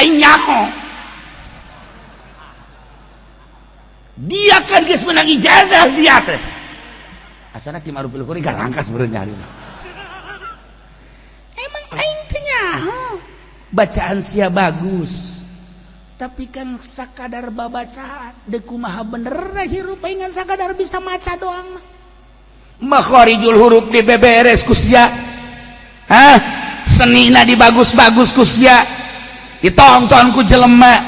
Aing nyaho. Dia kan geus menang ijazah dia teh. Asana Ki Ma'ruf Al-Quri garangkas beureun nyari. Emang aing teh nyaho. Bacaan sia bagus. Tapi kan sakadar babacaan deuk kumaha bener hirup aing ngan sakadar bisa maca doang mah. Makharijul huruf dibeberes ku sia. Hah? Senina dibagus-bagus ku sia. Ditonton ku jelema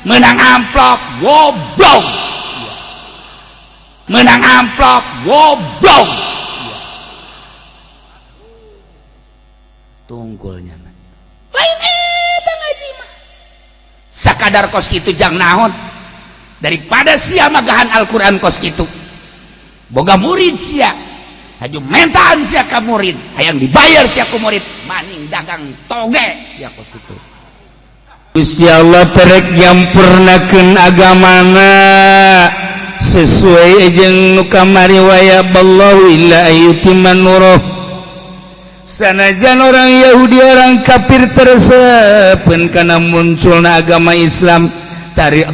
menang amplop goblok. Menang amplop goblok. Tungkulnya lain eta ngaji mah. Sakadar kos kitu jang naon daripada sia magahan Al-Qur'an kos kitu. Boga murid sia, haju mentaan sia ka murid, hayang dibayar sia ku murid, maning dagang toge sia kos kitu. Gusti Allah terek nyampurnakeun agamana sesuai jeung nu kamari wa ballahu illa ayyutimma nuruh. Sanajan orang Yahudi orang kafir tersepen karena munculna agama Islam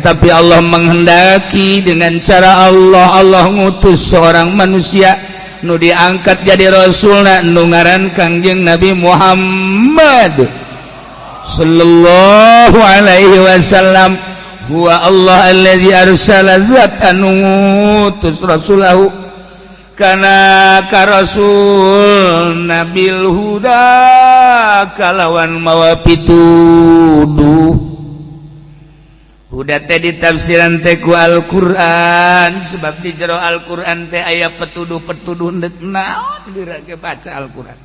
tapi Allah menghendaki dengan cara Allah, Allah ngutus seorang manusia nu diangkat jadi rasulna nu ngaran Kangjeng Nabi Muhammad sallallahu alaihi wasallam. Huwa Allah allazi arsala zat anu ngutus rasulahu kana ka rasul nabil huda kalawan mawa pituduh. Huda teh ditafsiran teh ku Al-Qur'an, sebab di jero Al-Qur'an teh aya petuduh-petuduh deuk naon geura ge baca Al-Qur'an.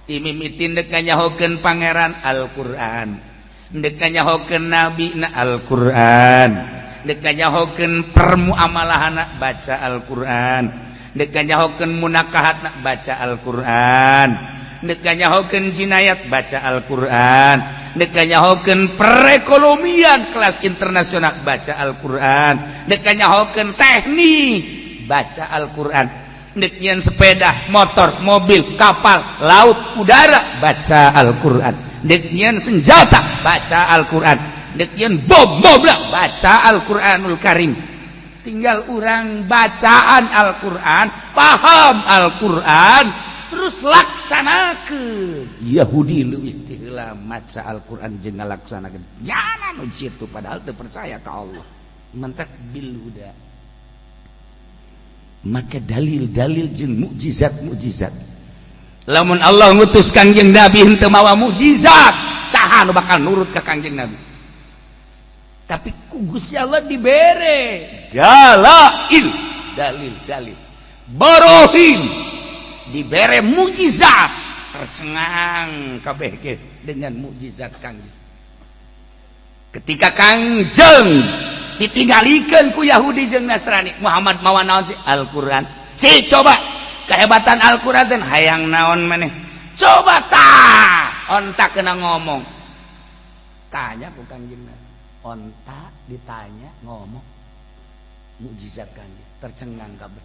Timimitin deuk nyahokeun pangeran Al-Qur'an, deuk nyahokeun nabi na Al-Qur'an, deuk nyahokeun permuamalahana baca Al-Qur'an, deuk nyahokeun munakahatna baca Al-Qur'an, deuk nyahokeun jinayat baca Al-Qur'an, deuk nyahokeun perekonomian kelas internasional baca Al-Qur'an, deuk nyahokeun teknik baca Al-Qur'an, deuk nyieun sepeda, motor, mobil, kapal, laut, udara baca Al-Qur'an, deuk nyieun senjata baca Al-Qur'an, deuk nyieun bom mobil baca Al-Qur'anul Karim. Tinggal orang bacaan Al-Qur'an, paham Al-Qur'an, terus laksanakeun. Yahudi leuwih ti heula maca Al-Qur'an jeung ngalaksanakeun. Jangan nu kitu padahal teu percaya ka Allah. Mantak bil huda. Maka dalil-dalil jeung mukjizat-mukjizat. Lamun Allah ngutus Kangjeng Nabi henteu mawa mukjizat, saha nu bakal nurut ka Kangjeng Nabi? Tapi ku Gusti Allah dibere dalail, dalil-dalil, barohin, dibere mukjizat, tercengang kabeh ge dengan mukjizat Kangjeng. Ketika Kangjeng ditinggalikeun ku Yahudi jeung Nasrani, Muhammad mawa naon sih? Al-Qur'an. Cik coba kehebatan Al-Qur'an teh hayang naon maneh? Coba tah onta kena ngomong. Tanya ku Kangjeng Nabi. Onta ditanya ngomong, mukjizat Kangjeng, tercengang kabeh.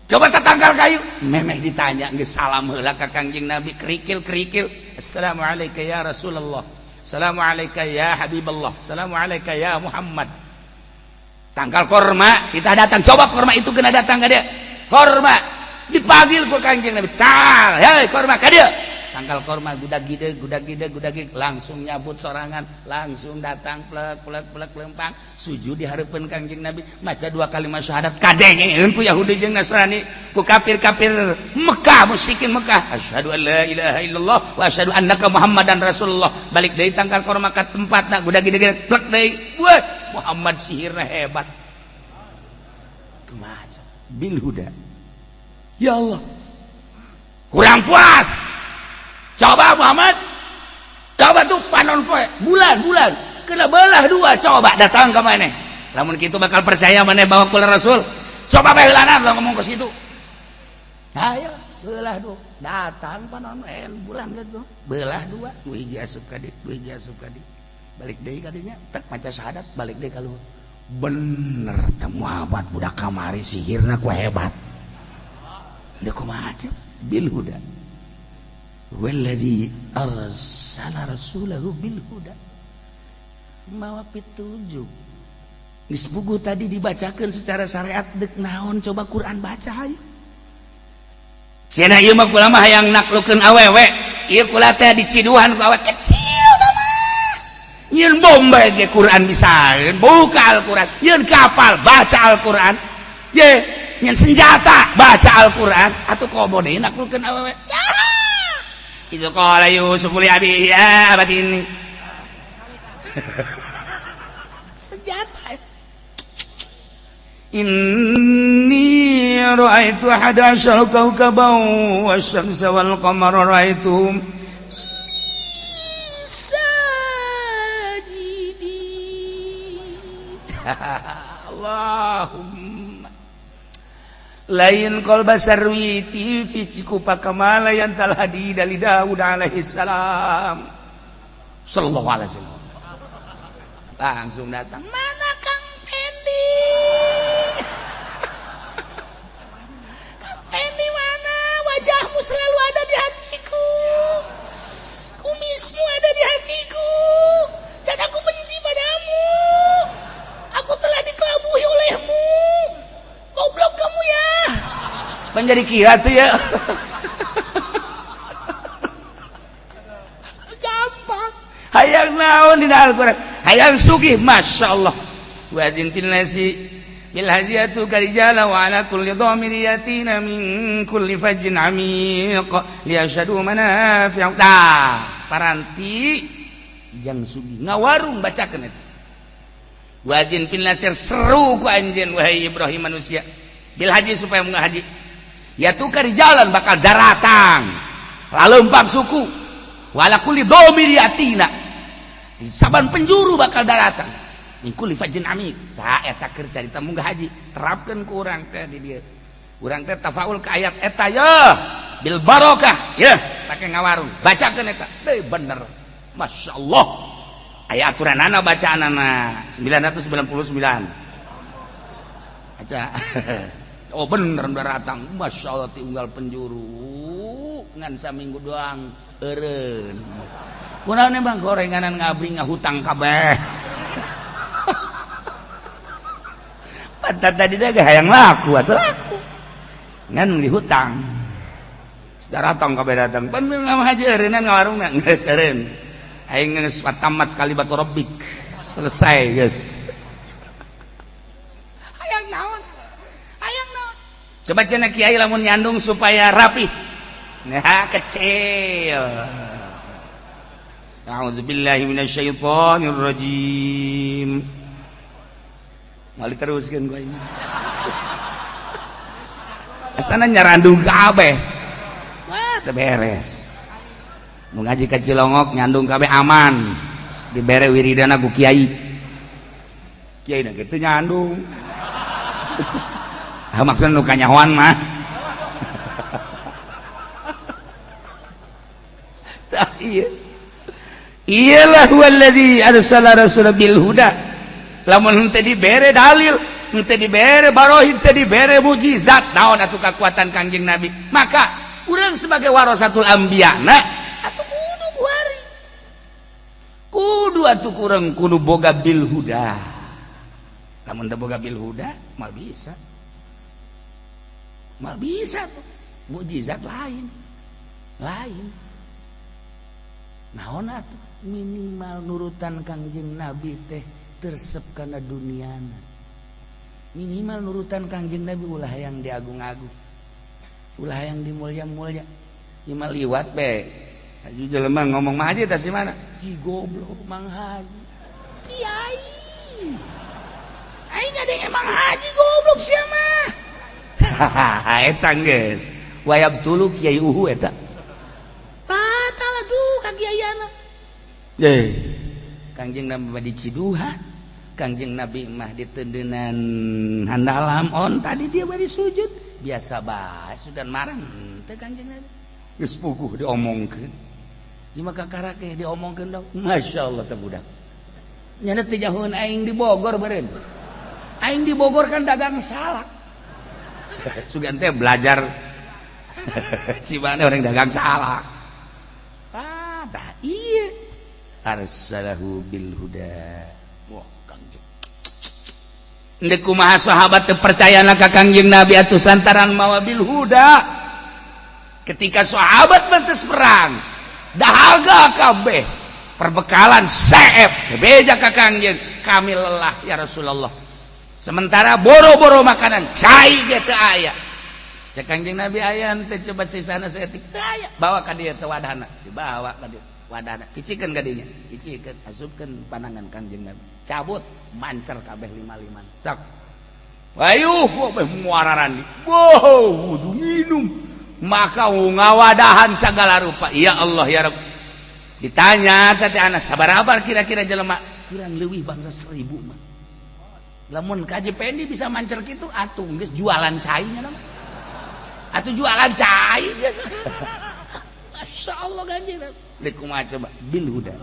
Coba tatangkal kayu, memeh ditanya geus salam heula ka Kangjeng Nabi, kerikil-kerikil. Assalamualaikum ya Rasulullah. Assalamualaikum ya Habiballah. Assalamualaikum ya Muhammad. Tangkal korma, kita datang. Coba korma itu kena datang ka dia. Korma dipanggil ku Kangjeng Nabi. Tal, hei korma ka dia. Tangkal korma gudag gide gudag gide gudag gide langsung nyabut sorangan, langsung datang plek plek plek lempang sujud di hareupeun Kangjeng Nabi, maca dua kalimat syahadat kadengeun ku Yahudi jeung Nasrani, ku kafir-kafir Mekah, musyrikin Mekah. Asyhadu an la ilaha illallah wa asyhadu annaka Muhammadan Rasulullah. Balik deui tangkal korma ka tempatna, gudag gide gede plek deui. Wah, Muhammad sihirna hebat. Kumaha bil huda. Ya Allah. Kurang puas. Coba Muhammad, coba tuh panon poe, bulan-bulan, kena belah dua, coba datang ke mana? Lamun kitu bakal percaya mana bahwa kula Rasul. Coba bae heulanan lah ngomong ke situ. Ayo, belah dua, datang panon bulan gitu, belah dua, dua hiji asup ka dieu, dua hiji asup ka dieu. Balik deui ka dinya, tek maca syahadat, balik deui ka luhur. Bener teh Muhammad budak kamari sihirna ku hebat. Deuk kumaha bil huda. Walladzi arsala rasulahu bil huda. Mawa pitujuk. Geus puguh tadi dibacakeun secara syariat deuk naon coba Quran baca hayu. Cenah ieu mah kula mah hayang naklukeun awewe. Ieu kula teh diciduhan ku awewe kecil tah mah. Yeun bom bae ge Quran bisa, buka Al-Quran. Yeun kapal baca Al-Quran. Ye, nyen senjata baca Al-Quran atuh komo deui naklukeun awewe. Itu qala Yusuf li abihi ya abati ini. Senjata. Inni ra'aitu ahada asyara kawkaban wasyamsa wal qamara ra'aituhum sajidin. Allahumma lain qalba sarwiti fi cikupa kamala yang talhadi dari Daud alaihi salam sallallahu alaihi wasallam. Langsung datang, mana Kang Pendi? Kang Pendi mana? Wajahmu selalu ada di hatiku, kumismu ada di hatiku, dan aku benci padamu. Aku telah dikelabuhi olehmu. Goblok kamu ya. Menjadi kira tuh ya. Gampang. Hayang naon dina Al-Qur'an? Hayang sugih, Masya Allah. Wajin fil nasi bil hajiyatu karijala wa ala kulli dhamir yatina min kulli fajjin amiq liyashhadu manafi'u. Tah, paranti jang sugih ngawarung bacakeun eta. Wajin fil nasir seru ku anjeun wahai Ibrahim manusia bil haji supaya munggah haji. Ya tukar jalan bakal daratang lalempang suku wala kulli dhamir yatina di saban penjuru bakal daratang min kulli fajjin amiq. Tah eta keur carita munggah haji terapkeun ku urang teh di dieu. Urang teh tafaul ka ayat eta ye bil barokah ye pake ngawarung bacakeun eta deui bener. Masyaallah. Aya aturanana bacaanana 999. Baca. Oh bener daratang. Masya Allah tinggal penjuru ngan saminggu doang eureun. Kunaon bang gorenganan ngabri ngahutang kabeh. Pantat tadi dah hayang laku atuh laku. Ngan dihutang. Daratang kabeh datang. Bener haji eureunnan ngawarungna geus eureun. Aing geus tamat sekali batu robik. Selesai geus. Hayang naon? Hayang naon? Coba cenah kiai lamun nyandung supaya rapi. Nah, kecil. A'udzubillahi minasyaitonir rajim. Mal diteruskeun ku aing. Asana nyarandung kabeh. Wah, teu beres. Nu ngaji ka Cilongok nyandung kabeh aman. Dibere wiridana ku kiai. Kiai na kitu nyandung. Ah maksudna nu kanyahoan mah. Tah ieu. Iyalah huwallazi arsala rasulahu bil huda. Lamun henteu dibere dalil, henteu dibere barohin, henteu dibere mukjizat, naon atuh kakuatan Kangjeng Nabi? Maka urang sebagai warasatul anbiya na atuh kudu kuari. Kudu atuh kurang kudu boga bil huda. Lamun teu boga bil huda, mal bisa. Mal bisa tuh. Mukjizat lain. Lain. Naon atuh minimal nurutan Kangjeng Nabi teh tersep kana duniana. Minimal nurutan Kangjeng Nabi ulah yang diagung-agung. Ulah yang dimulya-mulya. Ieu mah liwat be. Haji jelema ngomong mah haji tas di mana? Ji goblok Mang Haji. Kiai. Aing ada Mang Haji goblok sia mah. Eta geus. Wayab tulu kiai uhu eta. Batal atuh ka kiaiana. Eh. Kangjeng Nabi mah di Ciduha. Kangjeng Nabi mah di tendenan handalam on tadi dia bari sujud. Biasa bae sugan marang teh Kangjeng Nabi. Geus puguh diomongkeun. Ieu mah kakara ke diomongkeun dong. Masyaallah teh budak. Nyana teh jauheun aing di Bogor beureun. Aing di Bogor kan dagang salak. Sugan teh belajar cibane orang dagang salak. Ah, tah ieu. Arsalahu bil huda. Wah, Kangjeng. Ndek kumaha sahabat teu percaya na ka Kangjeng Nabi atuh lantaran mawa bil huda. Ketika sahabat mantes perang, dahaga kabeh, perbekalan seep, beja ka Kangjeng, kami lelah ya Rasulullah. Sementara boro-boro makanan, cai ge teu aya. Cek Kangjeng Nabi, aya teh coba sisana saeutik? Teu aya. Bawa ka dieu teh wadahna, dibawa ka dieu wadahna, cicikeun ka dinya, cicikeun, asupkeun panangan Kangjeng Nabi. Cabut, mancer kabeh lima-lima. Sok. Ayuh, kabeh muararandi. Wow, wudu minum. Maka ngawadahan segala rupa. Ya Allah ya Rabb. Ditanya tadi anak sabarabar kira-kira jelema, kurang lebih bangsa 1000 mah. Lamun kaji pendi bisa mancer gitu atuh geus jualan cai nya mah. Atuh jualan cai. Masya Allah, Kanjeng Nabi. Dek kumaha coba? Bil huda.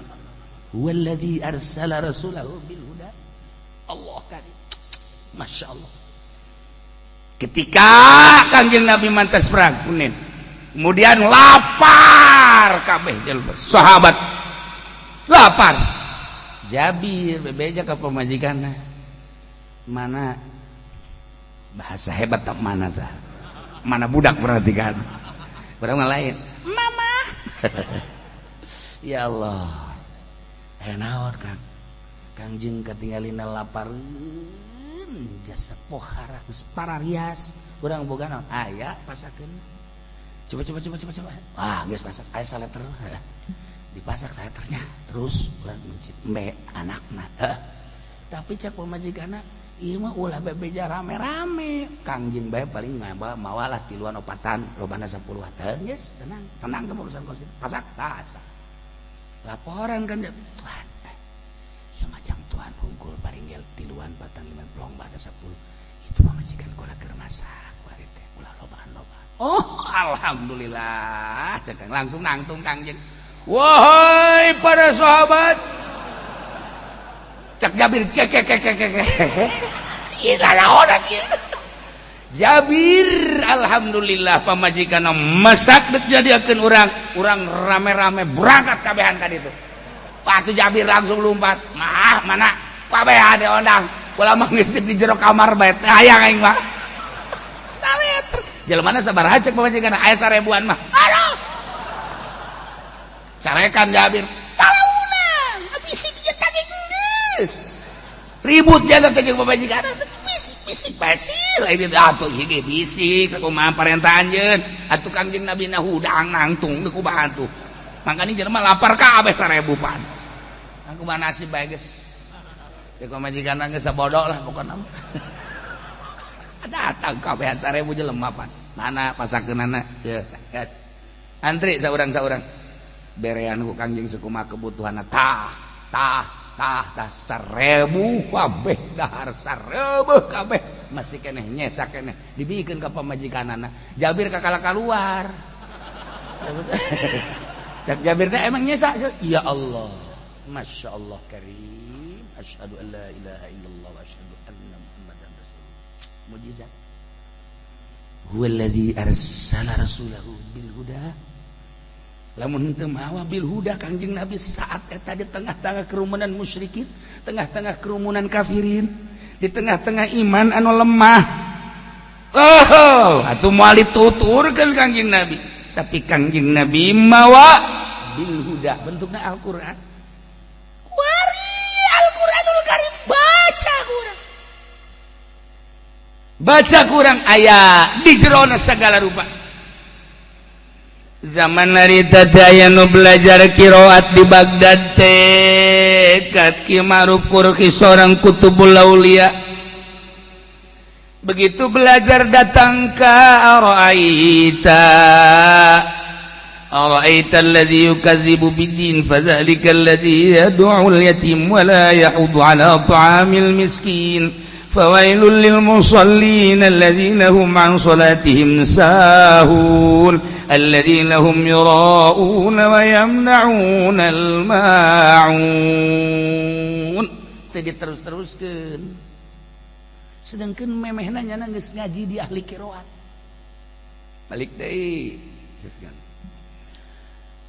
Huwallazi arsala rasulahu bil huda. Allah karim. Masya Allah. Ketika Kangjeng Nabi mantas perang Hunain, kemudian lapar kabeh jelema sahabat lapar. Jabir bebeja ka pamajikanna, mana bahasa hebat tak mana tah, mana budak berarti kan urang mah lain mama. Ya Allah, aya naon, Kang? Kangjeng katinggalina lapareun jasa pohara geus pararias. Urang boga naon? Aya, pasakeun. Coba, coba, coba, coba, coba. Wah, geus pasak, aya saleter. Dipasak saleternya, terus urang mencit embe anakna. Heh. Tapi cek pamajikanna, ieu mah ulah bebeja rame-rame, Kangjeng bae paling mawa mawalah tiluan opatan, lobana 10-an. Heuh, geus tenang tenang tuh urusan kos kitu. Pasak, pasak, laporan kan, Tuhan, ieu macam Tuhan hungkul paling gel tiluan patan lima plong pada 10 itu pamajikan kula keur masak kuari teh ulah lobaan-lobaan. Oh, alhamdulillah, cek langsung nangtung Kangjeng. Wahai para sahabat, cek Jabir, ke ke ke ke ke ke. Ieu naon ieu? Jabir, alhamdulillah pamajikan masak dek jadiakeun urang, urang rame-rame berangkat kabehan tadi itu. Waktu Jabir langsung lompat, mah mana kabehan diondang. Kula mah geus di jero kamar bae teh hayang aing mah. Saleter. Jelema sabaraha cek pamajikan, aya 1000-an mah. Aduh. Carekan Jabir. Talaunan, bisik ieu tadi geus. Ribut jalan teh jeung pamajikan. Bisik bisik basir lain atuh hige bisik sakumaha parentah anjeun. Atuh Kangjeng Nabi na hudang nangtung teu kumaha atuh. Makanya jelema lapar kabeh 1000 pan. Aku mah nasib bae geus. Cek pamajikan geus sabodo lah pokona. Datang kabehan 1000 jelema pan. Mana pasakeunana? Ye, yes. Antri saurang-saurang. Berean ku Kangjeng sekumaha kebutuhanna, tah tah tah tah, 1000 kabeh dahar, 1000 kabeh, masih keneh nyesa keneh, dibikeun ka pamajikanana. Jabir kakala keluar. Cek Jabir teh, emang nyesa? Ya Allah, Masya Allah karim, asyhadu an la ilaha illallah wa asyhadu anna Muhammadan rasulullah. Mujizat. Huwallazi arsala rasulahu bil huda. Lamun henteu mawa bil huda Kangjeng Nabi saat eta di tengah-tengah kerumunan musyrikin, tengah-tengah kerumunan kafirin, di tengah-tengah iman anu lemah, oh, atuh moal dituturkeun Kangjeng Nabi. Tapi Kangjeng Nabi mawa bil huda, bentukna Al-Qur'an. Kuari Al-Qur'anul Karim, baca kurang, baca kurang, aya di jerona segala rupa. Zaman harita teh aya nu belajar qiraat di Baghdad teh ka Ki Ma'ruf Karkhi, seorang kutubul aulia. Begitu belajar datang ka ara'aita ara'aita alladhi yukadzibu biddin fadzalika alladhi yad'u al-yatim wa la yahuddu ala ta'amil miskin fawailul lil musallin alladzina hum an salatihim sahun alladzina hum yura'una wa yamna'una al-ma'un. Teu diterus-teruskeun, sedangkan memehna nyana geus ngaji di ahli qiraat. Balik deui.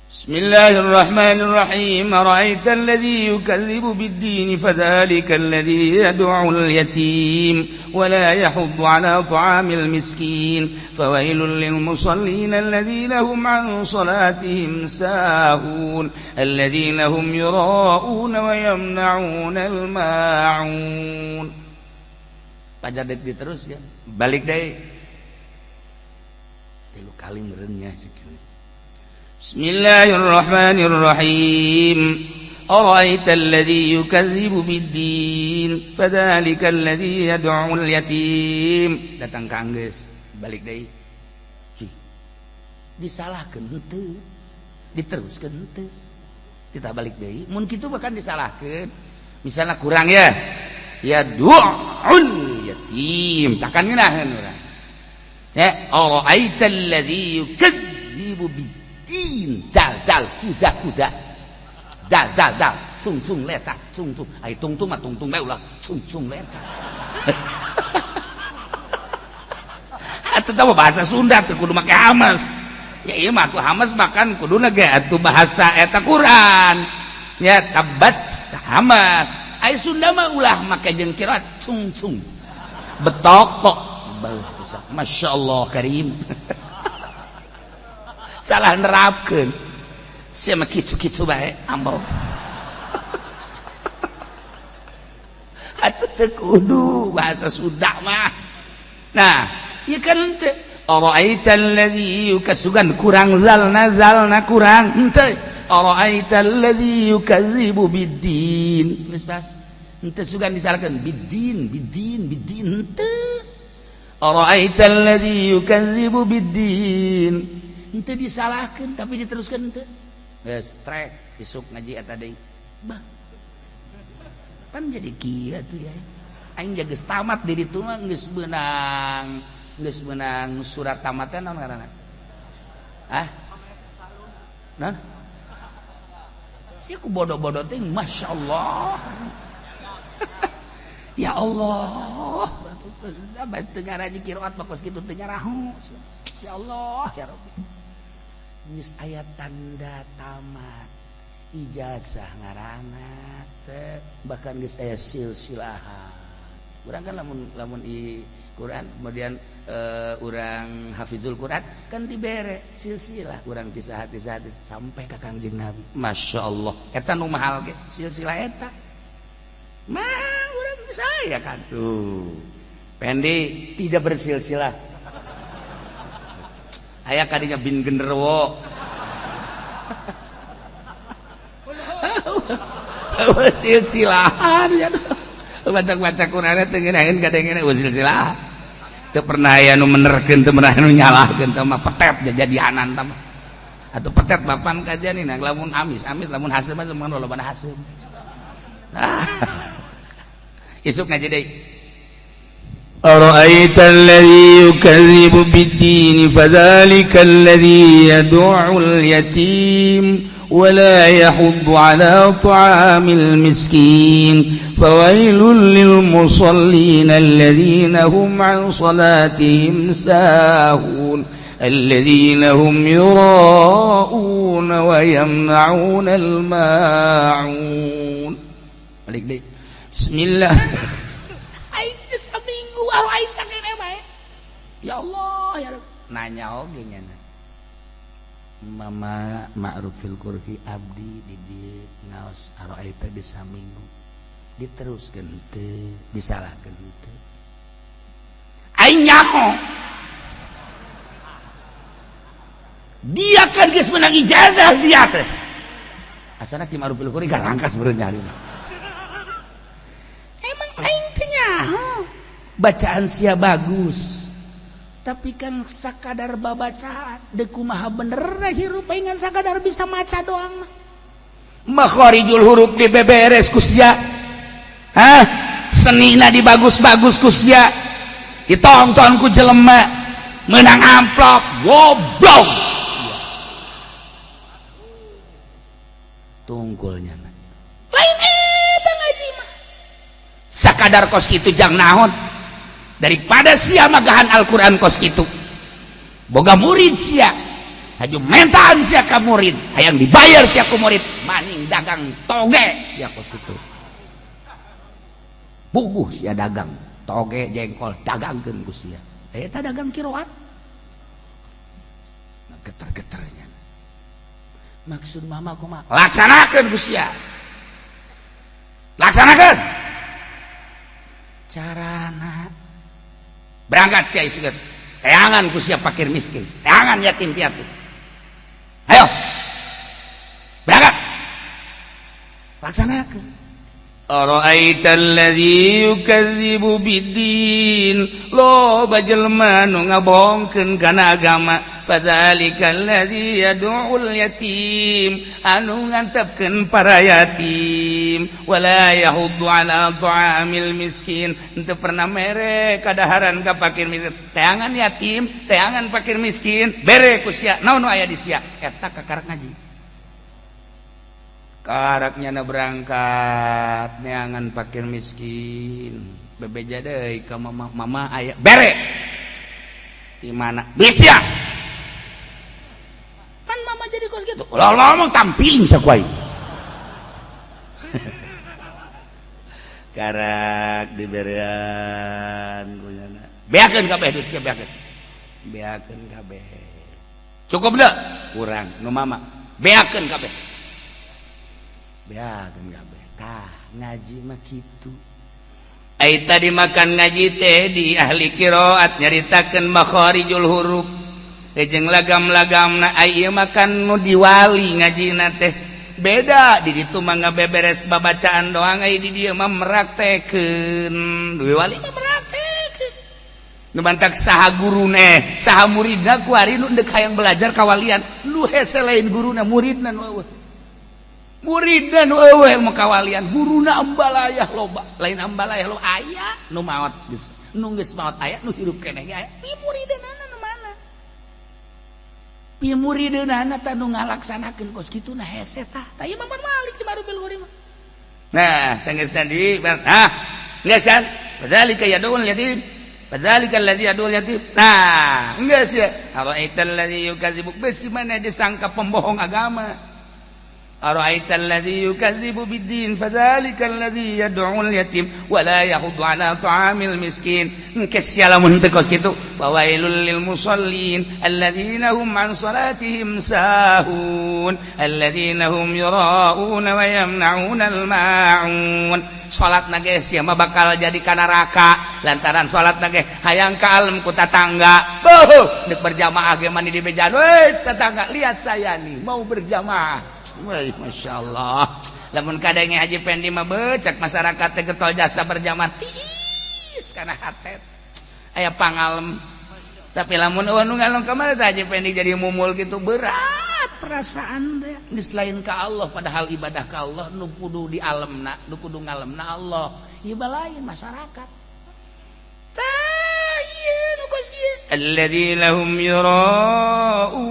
Bismillahirrahmanirrahim. Ara'aita alladhi yukadzibu bid-din fadzalika alladhi yad'u al-yatim wa la yahuddu 'ala ta'amil miskin fawailul lil musallin alladhina hum 'an salatihim sahun alladhina hum yura'un wa yamna'un al-ma'un. Pajar deui terus kan. Balik deui. Tilu kali meureunnya sakieu. Bismillahirrahmanirrahim. Ara'aita alladhi yukadzibu bid-din fadzalika alladhi yad'u al-yatim. Datang ka anggeus, balik deui. Cih. Disalahkeun henteu. Diteruskeun henteu. Kita balik deui. Mun kitu bahkan disalahkeun. Misalnya kurang ya. Yad'ul yatim. Takkan ngeunaheun urang. Ya, ara'aita alladhi yukadzibu bid-din. Dal dal kuda kuda dal dal dal cung cung letak cung cung ai tung tung mah tung tung bae ulah cung cung letak. Atuh tah bahasa Sunda teh kudu make hamas ya, ieu mah atuh hamas makan kuduna ge atuh bahasa eta Quran ya tabat hamas. Ai Sunda mah ulah make jeung kirat cung cung betok kok masyaallah karim. Salah nerapkeun sia mah kitu-kitu bae ambo. Atuh teu kudu bahasa Sunda mah. Nah, ieu kan teu ara'aita allazi yukasugan kurang zalna zalna kurang henteu ara'aita allazi yukadzibu biddin geus pas henteu sugan disalahkeun biddin biddin biddin henteu ara'aita allazi yukadzibu biddin henteu disalahkeun tapi diteruskeun henteu. Geus trek isuk ngaji eta deui. Bah. Pan jadi kieu atuh ya. Aing geus tamat di ditu mah geus meunang surat tamat teh naon ngaranna? Hah? Naon? Sia ku bodoh-bodoh teh masyaallah. Ya Allah. Teu ngaraji qiraat mah kos kitu teu nyaraho. Ya Allah ya Rabbi. Geus aya tanda tamat ijazah ngaranna teh bahkan geus aya silsilahan. Urang kan lamun lamun i Quran kemudian urang hafizul Quran kan dibere silsilah urang ti saha ti saha sampai ka Kangjeng Nabi. Masya Allah eta nu mahal ge silsilah eta. Mah urang geus aya kan tuh. Pendi tidak bersilsilah. Aya kadinya bin genderuwo. Silsilahan ya. Baca-baca Qur'an teh ngeunaheun kadengena silsilah. Teu pernah aya nu menerkeun, teu pernah nu nyalahkeun, teu mah petet jadianan tah mah. Atuh petet bapan kajian ini lamun amis, amis lamun haseum mah mun lolobana haseum. Ah. Isuk ngaji deui. أرأيت الذي يكذب بالدين فذلك الذي يدع اليتيم ولا يحض على طعام المسكين فويل للمصلين الذين هم عن صلاتهم ساهون الذين هم يراءون ويمنعون الماعون. Balik deh. Bismillah. Seminggu aroaita kene bae. Ya Allah ya Rabb. Nanya oge nya. Mama Ma'rufil Qurhi abdi di dieu ngaos aroaita di saminggu. Diteruskeun teu, disalahkeun teu. Aing nyaho. Dia kan geus menang ijazah dia teh. Asana Ki Ma'rufil Qurhi garangkas beureun nyari. Emang aing teh nyaho. Bacaan sia bagus tapi kan sakadar babacaan deuk kumaha bener hirup aing ngan sakadar bisa maca doang mah. Makharijul huruf dibeberes ku sia. Hah? Senina dibagus-bagus ku sia. Ditonton ku jelema meunang amplop goblok. Tungkulnya lain eta ngaji mah. Sakadar kos kitu jang naon? Daripada sia magahan Al-Quran kos itu boga murid sia Haju mentaan sia ka murid, hayang dibayar sia ku murid, maning dagang toge sia kos kitu. Buguh sia dagang toge jengkol dagangkeun ku sia. Eta dagang kiroat. Geter-geternya. Maksud mama kumaha? Laksanakeun ku sia. Laksanakeun. Carana berangkat sia isukeun. Teangan ku sia fakir miskin, teangan yatim piatu. Ayo. Berangkat. Laksanakeun. Ara'aita alladzi yukadzibu biddin, loba jelema nu ngabohongkeun kana agama. Fadzalikal ladzi yad'ul yatim, anu ngantepkeun para yatim. Wala yahuddu ala ta'amil miskin, henteu pernah mere kadaharan ka fakir miskin. Teangan yatim, teangan fakir miskin, bere ku sia. Naon nu aya di sia? Eta kakarak ngaji. Karaknya na berangkat neangan fakir miskin, bebeja deui ka mama, mama aya bere di mana duit sia kan mama jadi kos gitu. Ulah ngomong tampiling saku aing. Karak diberean kunyana. Beakeun kabeh duit sia, beakeun, beakeun kabeh. Cukup dah kurang nu mama, beakeun kabeh, beakeun kabeh. Tah ngaji mah kitu. Ai tadi makan ngaji teh di ahli qiraat nyaritakeun makharijul huruf jeung lagam-lagamna. Ai ieu makan nu diwali ngajina teh beda. Di ditu mah ngabeberes babacaan doang, ai di dieu mah meraktekeun. Duwe wali mah meraktekeun. Nu mantak saha gurune, saha muridna kuari nu deuk hayang belajar kawalian, nu hese lain guruna, muridna nu eueuh. Muridna nu eueuh mau kawalian, guruna ambalayah loba, lain ambalayah loba aya nu maot geus, nu geus maot aya, nu hirup keneh ge aya. Pi murideunana nu mana? Pi murideunana tah nu ngalaksanakeun kos kitu na hese tah. Tah ieu mah Malik di Marubil Gori mah. Nah, sanggeus tadi, ah, geus kan? Fadzalika yad'ul yatim. Fadzalika alladzi yad'ul yatim. Nah, geus ya. Ara'aital ladzi yukadzibu, besi mana disangka pembohong agama. Ara'aita alladzi yukadzibu biddin fadzalika alladzi yad'ul yatim wa la yahuddu ala ta'amil miskin. Engke sia lamun teu kos kitu, fawailul lil musallin alladzina hum an salatihim sahun alladzina hum yura'una wa yamna'una al ma'un. Salat nage sia mah bakal jadi ka neraka lantaran salat nage hayang ka alem ku tatangga. Beuh, deuk berjamaah ge mani dibejaan, "Woi tetangga, lihat saya nih mau berjamaah." Wah, masya Allah. Lamun kadenge Haji Pendi mah becak masyarakat teh getol jasa berjamaah tiis kana hatet. Aya pangalem. Tapi lamun eueuh nu ngalem ka mana teh Haji Pendi jadi mumul gitu, berat perasaan teh. Geus lain ka Allah, padahal ibadah ka Allah nu kudu di alemna, nu kudu ngalemna Allah. Ieu lain masyarakat. Tah ieu nu kos kieu. Alladzina hum yura'una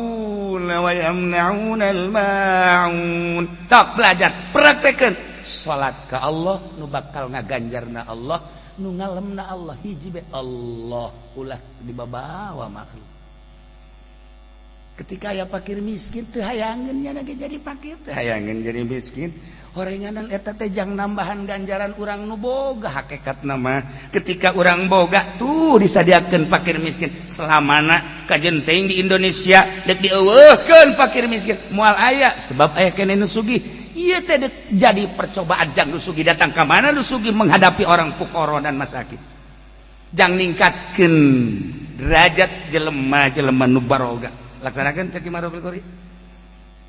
wa yamna'una al-ma'un. Sok belajar, praktekeun salat ka Allah nu bakal ngaganjarna Allah, nu ngalemna Allah hiji be Allah, ulah dibabawa makhluk. Ketika aya fakir miskin teu hayangeun nya ge jadi fakir, teu hayangeun jadi miskin. Horenganan eta teh jang nambahan ganjaran urang nu boga hakikat nama. Ketika urang boga tuh disadiakeun fakir miskin. Selamana kajen teuing di Indonesia deuk dieuweuhkeun fakir miskin moal aya, sebab aya keneh nu sugih. Ieu teh deuk jadi percobaan jang nu sugih datang ka mana nu sugih menghadapi orang fuqara dan masakin. Jang ningkatkeun derajat jelema-jelema nu baroga. Laksanakeun cek Marufil Qori.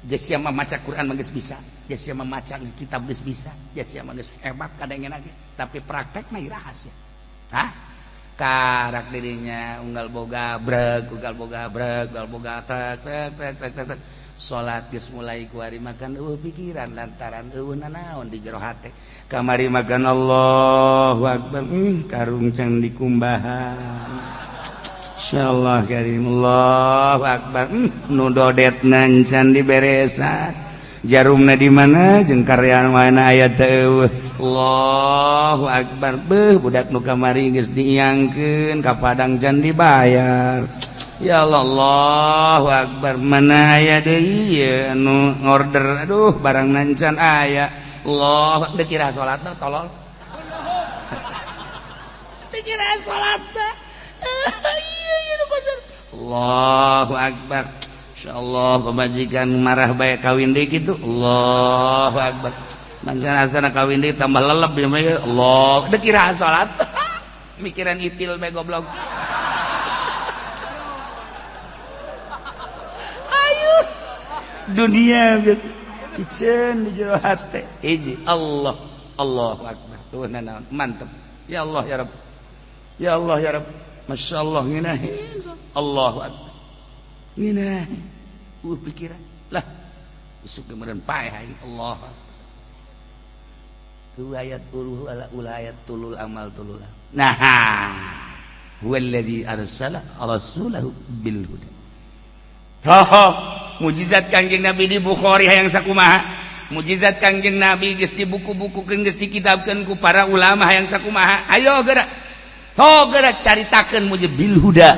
Sia mah maca Quran mah geus bisa, sia mah maca kitab geus bisa, sia mah geus hebat kadengen ge, tapi praktekna iraha sia. Hah? Karak dirinya unggal boga breg, unggal boga breg, unggal boga trek trek trek trek trek. Salat geus mulai kuari makan eueuh pikiran lantaran eueuh nanaon di jero hate. Kamari makan Allahu akbar, karung can dikumbahan. Insyaallah karim, Allahu akbar. Nu dodetna can diberesan, jarumna di mana jeung karyan mana aya teu. Allahu akbar. Beuh, budak nu kamari geus diiangkeun ka Padang can dibayar. Ya Allah, Allahu akbar, mana aya deui ieu anu ngorder, aduh barang nancan aya. Allah, teu kira salatna tolol. Teu kira salatna. Iya ieu nu pasar. Allahu akbar. Insyaallah pamajikan marah bae kawin deui kitu. Allahu akbar. Mancan asana kawin deui tambah lelep ya. Allah, teu kira salat. Mikiran itil bae goblok. Dunia piceun di jero hate hiji Allah, Allahu akbar, tuh naon mantep. Ya Allah ya Rabb, ya Allah ya Rabb, masyaallah ngeunaheun. Allahu akbar ngeunaheun pikiran lah isuk meureun paeh aing. Allah tuh ayat uluh ala ulayat tulul amal tulul. Nah, huwallazi arsala rasulahu bil huda. Ho mujizat Kangjeng Nabi di Bukhari hayang sakumaha, mujizat Kangjeng Nabi geus dibuku-bukukeun, geus dikitabkeun ku para ulama hayang sakumaha. Ayo geura, ho geura caritakeun mujizat bil huda.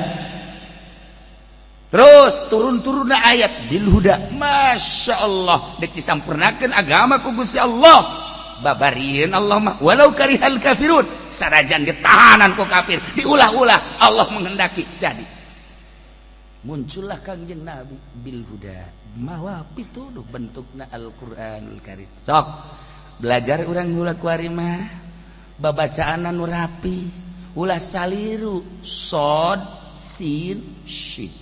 Terus turun-turunna ayat bil huda. Masya Allah, dek disampurnakeun agama ku Gusti Allah. Babarieun Allah mah walau karihal kafirun, sarajan ditahanan ku kafir, diulah-ulah Allah menghendaki jadi. Muncullah Kangjeng Nabi bil huda, mawa pituduh bentukna Al-Qur'anul Karim. Sok belajar urang heula kuari mah, babacaan nu rapi, ulah saliru sod sin shin.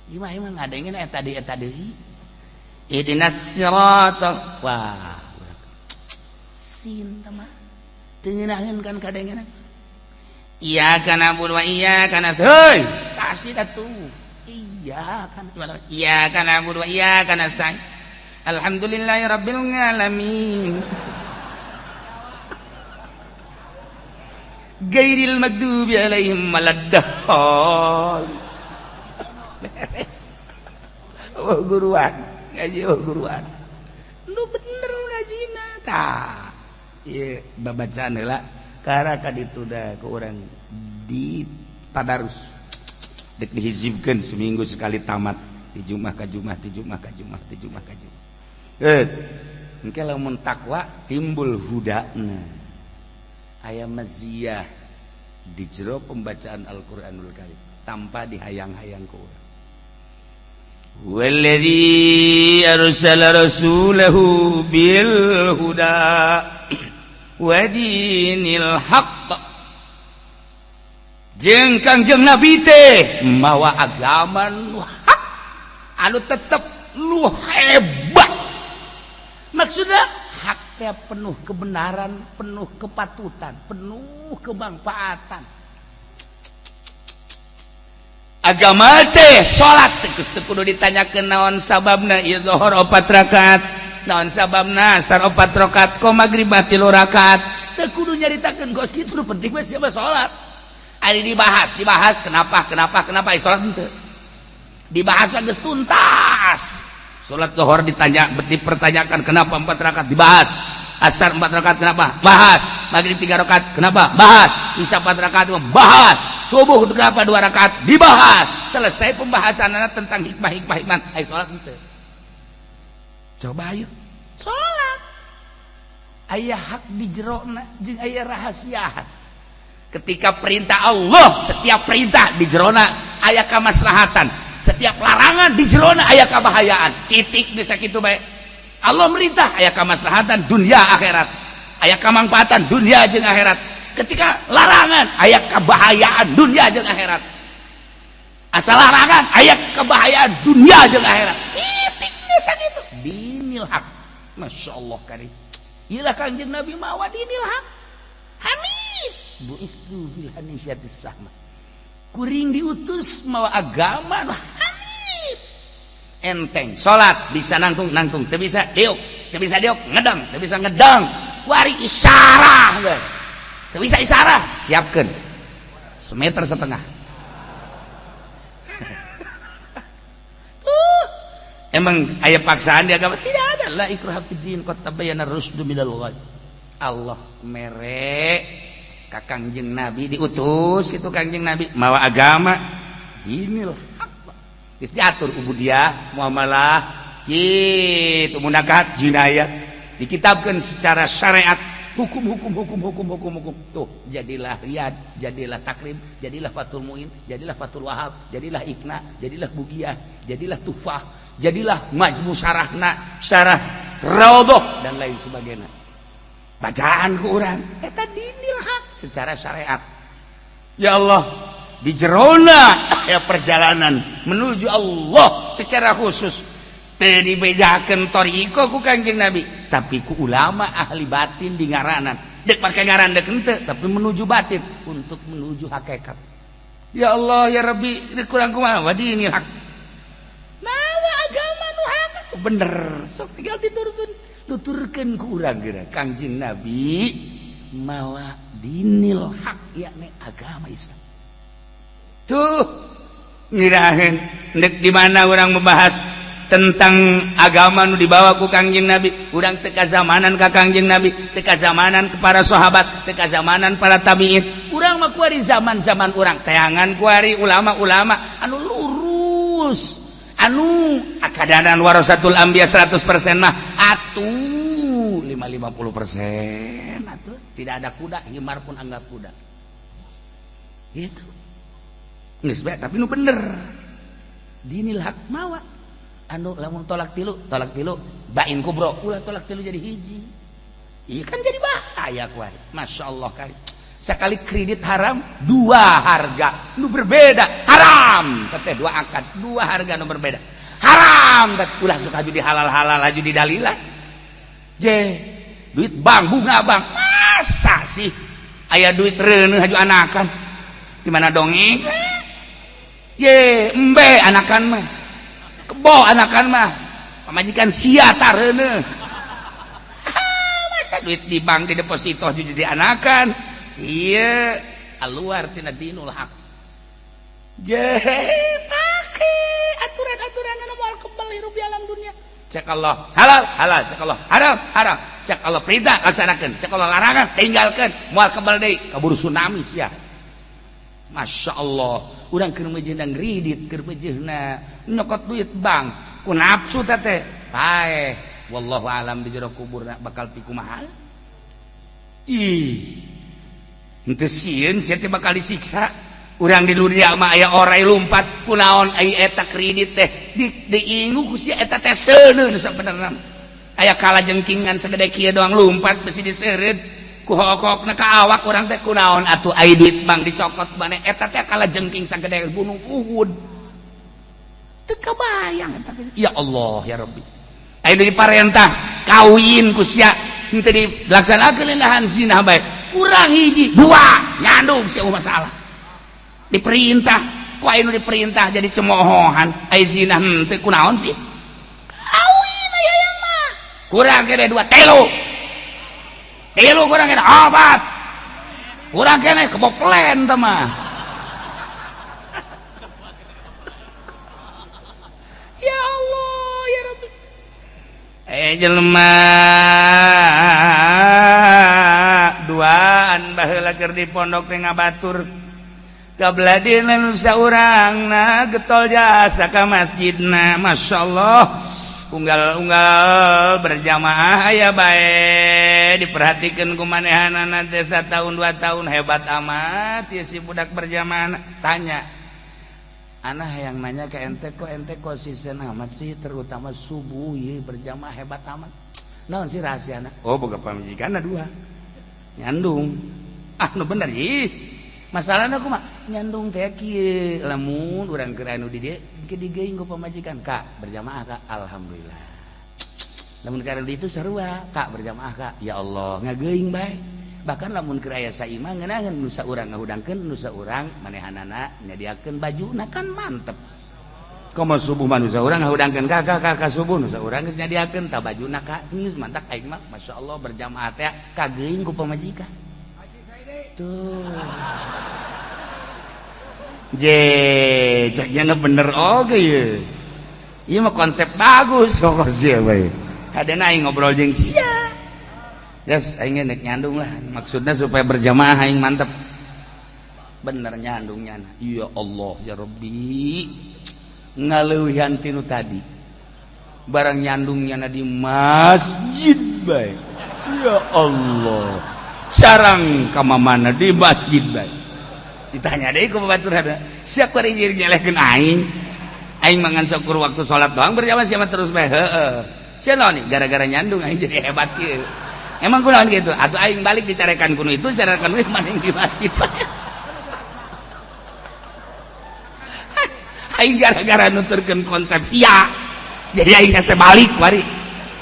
Gimana emang ngadengin eta deui eta deui. Ihdinas siratal, wah sin teh mah teu ngeunaheun kan kadengenan. Iyyaka na'budu wa iyyaka nasta'in. Pasti atuh. Iyyaka iyyaka na'budu wa iyyaka nasta'in. Alhamdulillahirabbil alamin. Ghairil maghdubi alaihim waladdallin. Beres. Oh guruan, ngaji oh guruan. Lu bener ngajina tah. Ieu babacaan heula karena kaditu da ke urang di tadarus. Dek dihizibkeun seminggu sekali tamat di Jumat ka Jumat, di Jumat ka Jumat, di Jumat ka Jumat. Engke lamun takwa timbul hudana. Aya maziyah di jero pembacaan Al-Qur'anul Karim tanpa dihayang-hayang ku urang. Wallazi arsala rasulahu bil huda wa dinil haqq. Jeung Kangjeng Nabi teh mawa agama nu hak anu tetep nu hebat. Maksudna hak teh penuh kebenaran, penuh kepatutan, penuh kemanfaatan. Agama teh salat teh geus teu kudu ditanyakeun naon sababna ieu zuhur 4 rakaat, naon sababna asar 4 rakaat, ko magrib 3 rakaat. Teu kudu nyaritakeun kos kitu, nu penting mah siapa salat. Ari dibahas, dibahas kenapa, kenapa, kenapa salat henteu. Dibahas mah geus tuntas. Salat zuhur ditanya, dipertanyakan kenapa 4 rakaat, dibahas. Asar 4 rakaat kenapa? Bahas. Maghrib 3 rakaat kenapa? Bahas. Isya 4 rakaat bahas. Subuh kenapa 2 rakaat? Dibahas. Selesai pembahasanana tentang hikmah-hikmah iman. Ayo salat henteu. Coba ayo salat. Aya hak di jerona jeung aya rahasia. Ketika perintah Allah, setiap perintah di jerona aya kamaslahatan, setiap larangan di jerona aya kabahayaan. Titik bisa kitu bae. Allah merintah aya kamaslahatan dunia akhirat, aya kamangfaatan dunia jeung akhirat. Ketika larangan aya kabahayaan dunia jeung akhirat. Asal larangan aya kebahayaan dunia jeung akhirat. Titik bisa kitu. Dinil haq. Masya Allah karim. Ilah Kangjeng Nabi mawa dinil haq. Hanif buistu bil hanifiyatis sahma. Kuring diutus mawa agama nu hanif. Enteng salat bisa nangtung nangtung, teu bisa diuk, teu bisa diuk ngedang, teu bisa ngedang. Wari isyarah geus. Teu bisa isyarah, siapkeun 1,5 meter. Tuh. Emang aya paksaan di agama? Tidak ada. La ikraha fid din qad tabayyana rusdu minal ghayy. Allah mere ka Kangjeng Nabi diutus gitu Kangjeng Nabi mawa agama Dinil haq. Geus diatur ubudiyah, muamalah, kitu munakahat, jinayat dikitabkeun secara syariat, hukum hukum hukum hukum hukum hukum. Tuh jadilah Riyad, jadilah Takrib, jadilah Fathul Muin, jadilah Fathul Wahab, jadilah Iqna, jadilah Bugiyah, jadilah Tufah, jadilah majmu syarahna, syarah Raudhah dan lain sebagainya. Bacaan ku urang eta dinil hak secara syariat. Ya Allah, di jerona ya perjalanan menuju Allah secara khusus teu dibejakeun thoriqoh ku Kangjeng Nabi, tapi ku ulama ahli batin di ngaranan, dek pake ngaran dek henteu, tapi menuju batin untuk menuju hakikat. Ya Allah ya Rabbi, ini kurang kumaha wa dinil hak. Nawa agama nu hak bener, sok tinggal diturutun, tuturkeun ku urang geura Kangjeng Nabi mawa dinil hak, yakni agama Islam. Tuh ngiraheun dek di mana orang membahas tentang agama nu dibawa ku Kangjeng Nabi. Urang teu kazamanan ka Kangjeng Nabi, teu kazamanan ke para sahabat, teu kazamanan para tabiin. Urang mah kuari zaman-zaman urang teangan kuari ulama-ulama anu lurus, anu akadanan warasatul anbiya 100% mah atuh 5 50% atuh tidak ada kuda, himar pun anggap kuda gitu. Geus bae, tapi nu bener dinil hak mawa anu lamun talak tilu, talak tilu bain kubro, ulah talak tilu jadi hiji. Iya kan, jadi bahaya kuari. Masya Allah, kali sekali kredit haram, dua harga nu berbeda haram teteh, dua akad dua harga nu berbeda haram teh. Ulah suka jadi halal halal aja di dalilan je duit bank, bunga bank. Masa sih aya duit reuneuh haju anakan di mana dongeng ye embe anakan mah, kebo anakan mah, pamajikan sia tareuneuh. Masa duit di bank di deposito jadi anakan? Iya, keluar tina dinul hak. Je pake aturan-aturan anu moal kebal hirup di alam dunia. Cek Allah halal halal, cek Allah haram haram, cek Allah perintah laksanakeun, cek Allah larangan tinggalkeun, moal kebal deui, kaburu tsunami sia. Masya Allah, urang keur meujeuhna kredit, keur meujeuhna nyokot duit bank ku nafsu teh paeh. Wallahu alam di jero kuburna bakal pikumaha. Ih, henteu sieun sia teh bakal disiksa. Urang di dunia mah aya orai lumpat kunaon, ai eta kredit teh di diingu ku sia eta teh seuneun. Sabenerna aya kala jengkingan segede kieu doang lumpat besi diseureud ku hokokna ka awak urang teh kunaon atuh. Ai duit bank dicokot maneh eta teh kala jengking sagede gunung Uhud, teu kabayang eta. Ya Allah ya Rabbi, ai diparentah kawin ku sia henteu dilaksanakeun, lahan zina bae, kurang hiji dua nyandung sia masalah. Diperintah ku anu diperintah jadi cemoohan, ai zina henteu, kunaon sih kawin aya yang mah. Kurang kene dua, telu, tilu, kurang kene opat, kurang kene keboplen teh mah. Ya Allah ya Rabbi, eh jelema duaan baheula keur di pondok teh ngabatur gabladina nu saurangna getol jasa ka masjidna. Masya Allah, unggal-unggal berjamaah aya bae diperhatikan ku manehanana teh. Tahun 2 tahun hebat amat ya si budak berjamaah. Tanya anak yang nanya ke ente, kok ente konsisten amat sih, terutama subuh ya berjamaah hebat amat, naon sih rahasia? Oh, boga pamajikan dua nyandung. Ah, nu bener ih masalahnya aku mah nyandung teh kieu, lamun urang keur anu di dieu ke digeing ku pamajikan, "Kak, berjamaah, Kak." Alhamdulillah. Lamun keur anu di itu sarua, "Kak, berjamaah, Kak." Ya Allah, ngageuing bae. Bahkan lamun keur aya saimah ngeunaheun, nu saurang ngahudangkeun, nu saurang manehanana nyadiakeun bajuna, kan mantep. Komo subuh mah nu saurang ngahudangkeun, "Kak, Kak, Kak, subuh," nu saurang geus nyadiakeun tah bajuna, Kak, geus mantak. Aing mah masyaallah berjamaah teh kageuing ku pamajikan tuh. Je ceknya bener oke ye. Ieu mah konsep bagus kok sia bae. Hadena aing ngobrol jeung sia. Yes, aing nek nyandung lah. Maksudnya supaya berjamaah aing mantep. Bener nyandungnya. Ya Allah ya Rabbi, ngaleuwihan tinu tadi. Barang nyandungnya di masjid bae. Ya Allah, sarang ka mana di masjid bae. Ditanya deui ku batur ada. Sia kuari nyelehkeun aing. Aing mangan syukur waktu salat doang berjamaah sia terus bae. Heeh. Sia naon nih gara-gara nyandung aing jadi hebat kieu. Emang kunaon gitu? Atuh aing balik dicarekan kuno itu, carekan kuno maning di masjid bae. Aing gara-gara nuturkeun konsep sia. Jadi aing geus balik wari.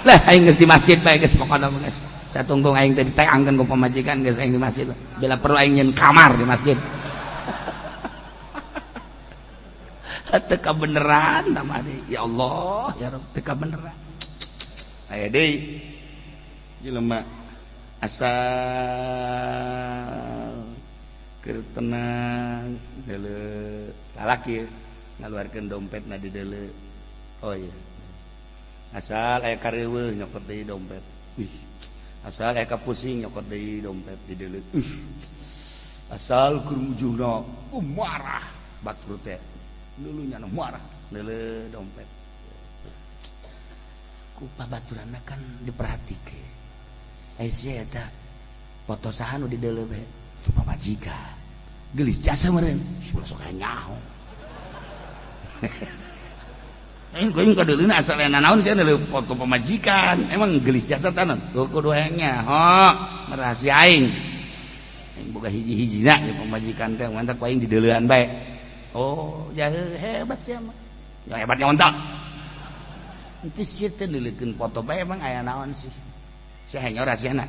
Lah aing geus di masjid bae geus pokona geus. Satungtung aing teh diteangkeun ku pamajikan geus aing di masjid. Bila perlu aing nyeun kamar di masjid. Teu kabeneran tah deui. Ya Allah, ya Rabb, teu kabeneran. Aya deui jelema asal keur tenang deuleu lalaki ngaluarkeun dompetna di deuleu. Oh iya. Asal aya kareuweuh nyokot deui dompet. Wih. Asal aya kapusing nyokot deui dompet di deuleu. Ih. Asal keur mujurna marah batur teh. Lulunya marah deuleu dompet. Ku pabaturanna kan diperhatikeun. Ai sia eta foto saha nu di deuleu bae? Pamajikan. Geulis jasa meureun. Ulah sok nyaho. Aing kadeuleuna asal aya nanaon sia deuleu foto pamajikan. Emang geulis jasa tanan? Tuh kudu hayang nyaho, rahasia aing. Aing boga hiji-hijina ya pamajikan teh mantap ku aing dideuleuan bae. Oh, jahe hebat sia mah. Ya hebat nyontok. Itu sia teh neuleukeun foto bae emang aya naon sih? Sia hayang rahasiana.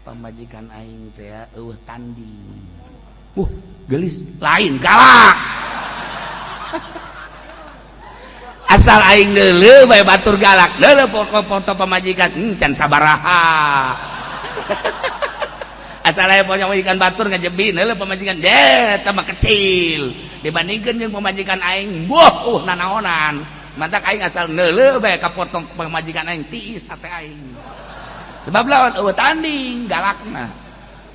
Pamajikan aing teh eueuh tanding. Geulis lain galak. Asal aing deuleu bae batur galak. Deuleu foto pamajikan can sabaraha. Asal aya pamajikan batur ngajebi deuleu pamajikan deh eta mah kecil dibandingkeun jeung pamajikan aing boh nanaonan. Mantak aing asal deuleu bae ka foto pamajikan aing tiis hate aing. Sebab lawan eueuh tanding galakna.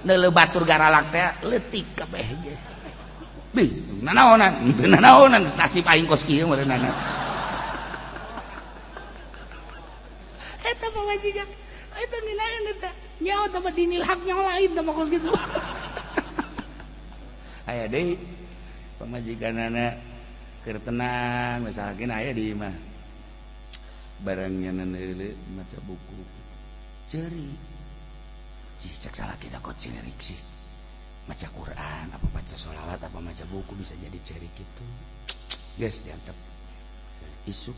Deuleu batur garalak teh leutik kabeh ge. Bih, nanaonan, teu nanaonan nasib aing kos kieu meureunana. Eta pamajikan, eta nginaeun eta. Nyaho teh mah dinil hak nyaho lain teh mah kos kitu. Aya deui pamajikanana keur tenang, misalkan aya di imah. Barang nyanan deuleu maca buku. Ceurik. Cih cek salaki da kok ceurik sih. Maca Quran, apa baca sholawat, apa maca buku bisa jadi cerik itu. Geus diantep. Isuk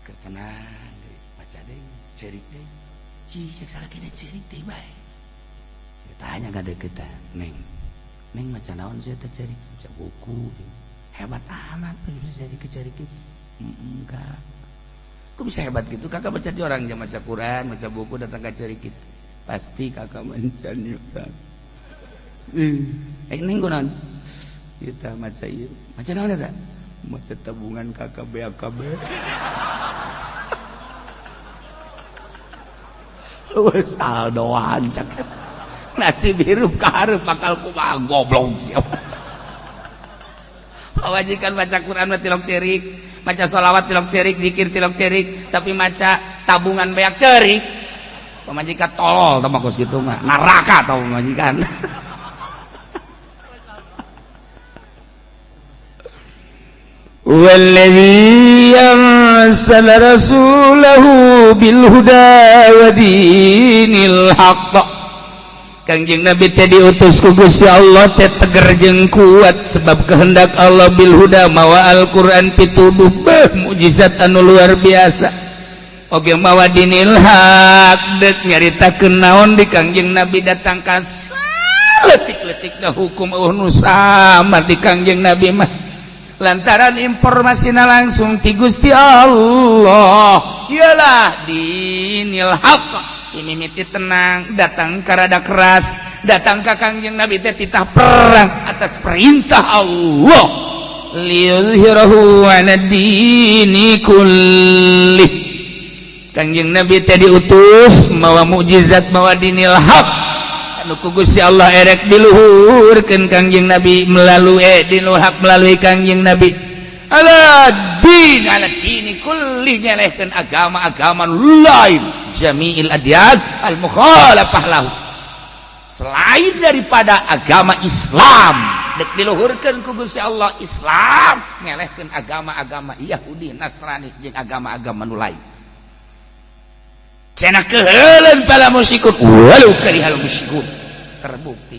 keur tenang deui, maca deui, cerik deui. Cih cek salaki da cerik deui bae. Ditanya ka deukeut Neng. Neng maca naon sih teh cerik? Maca buku. Hebat amat bisa jadi kecerik itu. Enggak. Kok bisa hebat gitu? Kakak baca di orang jam maca Quran, maca buku datang ke cerik itu. Pasti kakak mencari orang. Neng kunaon? Kita maca ieu. Maca naon eta? Maca tabungan kakak BAKB. Wes saldoan cak. Nasib hirup ka hareup bakal kumaha goblok siapa. Pamajikan baca Quran mah tilok cerik, maca sholawat tilok cerik, zikir tilok cerik, tapi maca tabungan beak cerik. Pamajikan tolol tah mah kos kitu mah, neraka tah pamajikan. Wallazi arsala rasulahu bil huda wa dinil haqq. Kangjeng Nabi teh diutus ku Gusti Allah teh teger jeung kuat sebab kehendak Allah bil huda mawa Al-Qur'an pituduh beuh mukjizat anu luar biasa. Oge mawa dinil haq deuk nyaritakeun naon di Kangjeng Nabi datang ka leutik-leutikna hukum eueuh nu sama di Kangjeng Nabi mah. Lantaran informasina langsung ti Gusti Allah. Iyalah dinil haq. Ini miti tenang datang karada keras datang ka Kangjeng Nabi teh titah perang atas perintah Allah liyuzhirahu 'ala dini kullih. Kangjeng Nabi teh diutus mawa mukjizat mawa dinil haq Nu ku Gusti Allah erek diluhurkeun Kangjeng Nabi melalui dinul haq melalui Kangjeng Nabi. Ala din ala dini kulli nyelehkeun agama-agama lain jami'il adyan al mukhalafah lahu. Selain daripada agama Islam dek diluhurkeun ku Gusti Allah Islam ngelehkeun agama-agama Yahudi, Nasrani jeung agama-agama nu lain. Cenah keheuleun para musyrikun walau karihal musyrikun. Terbukti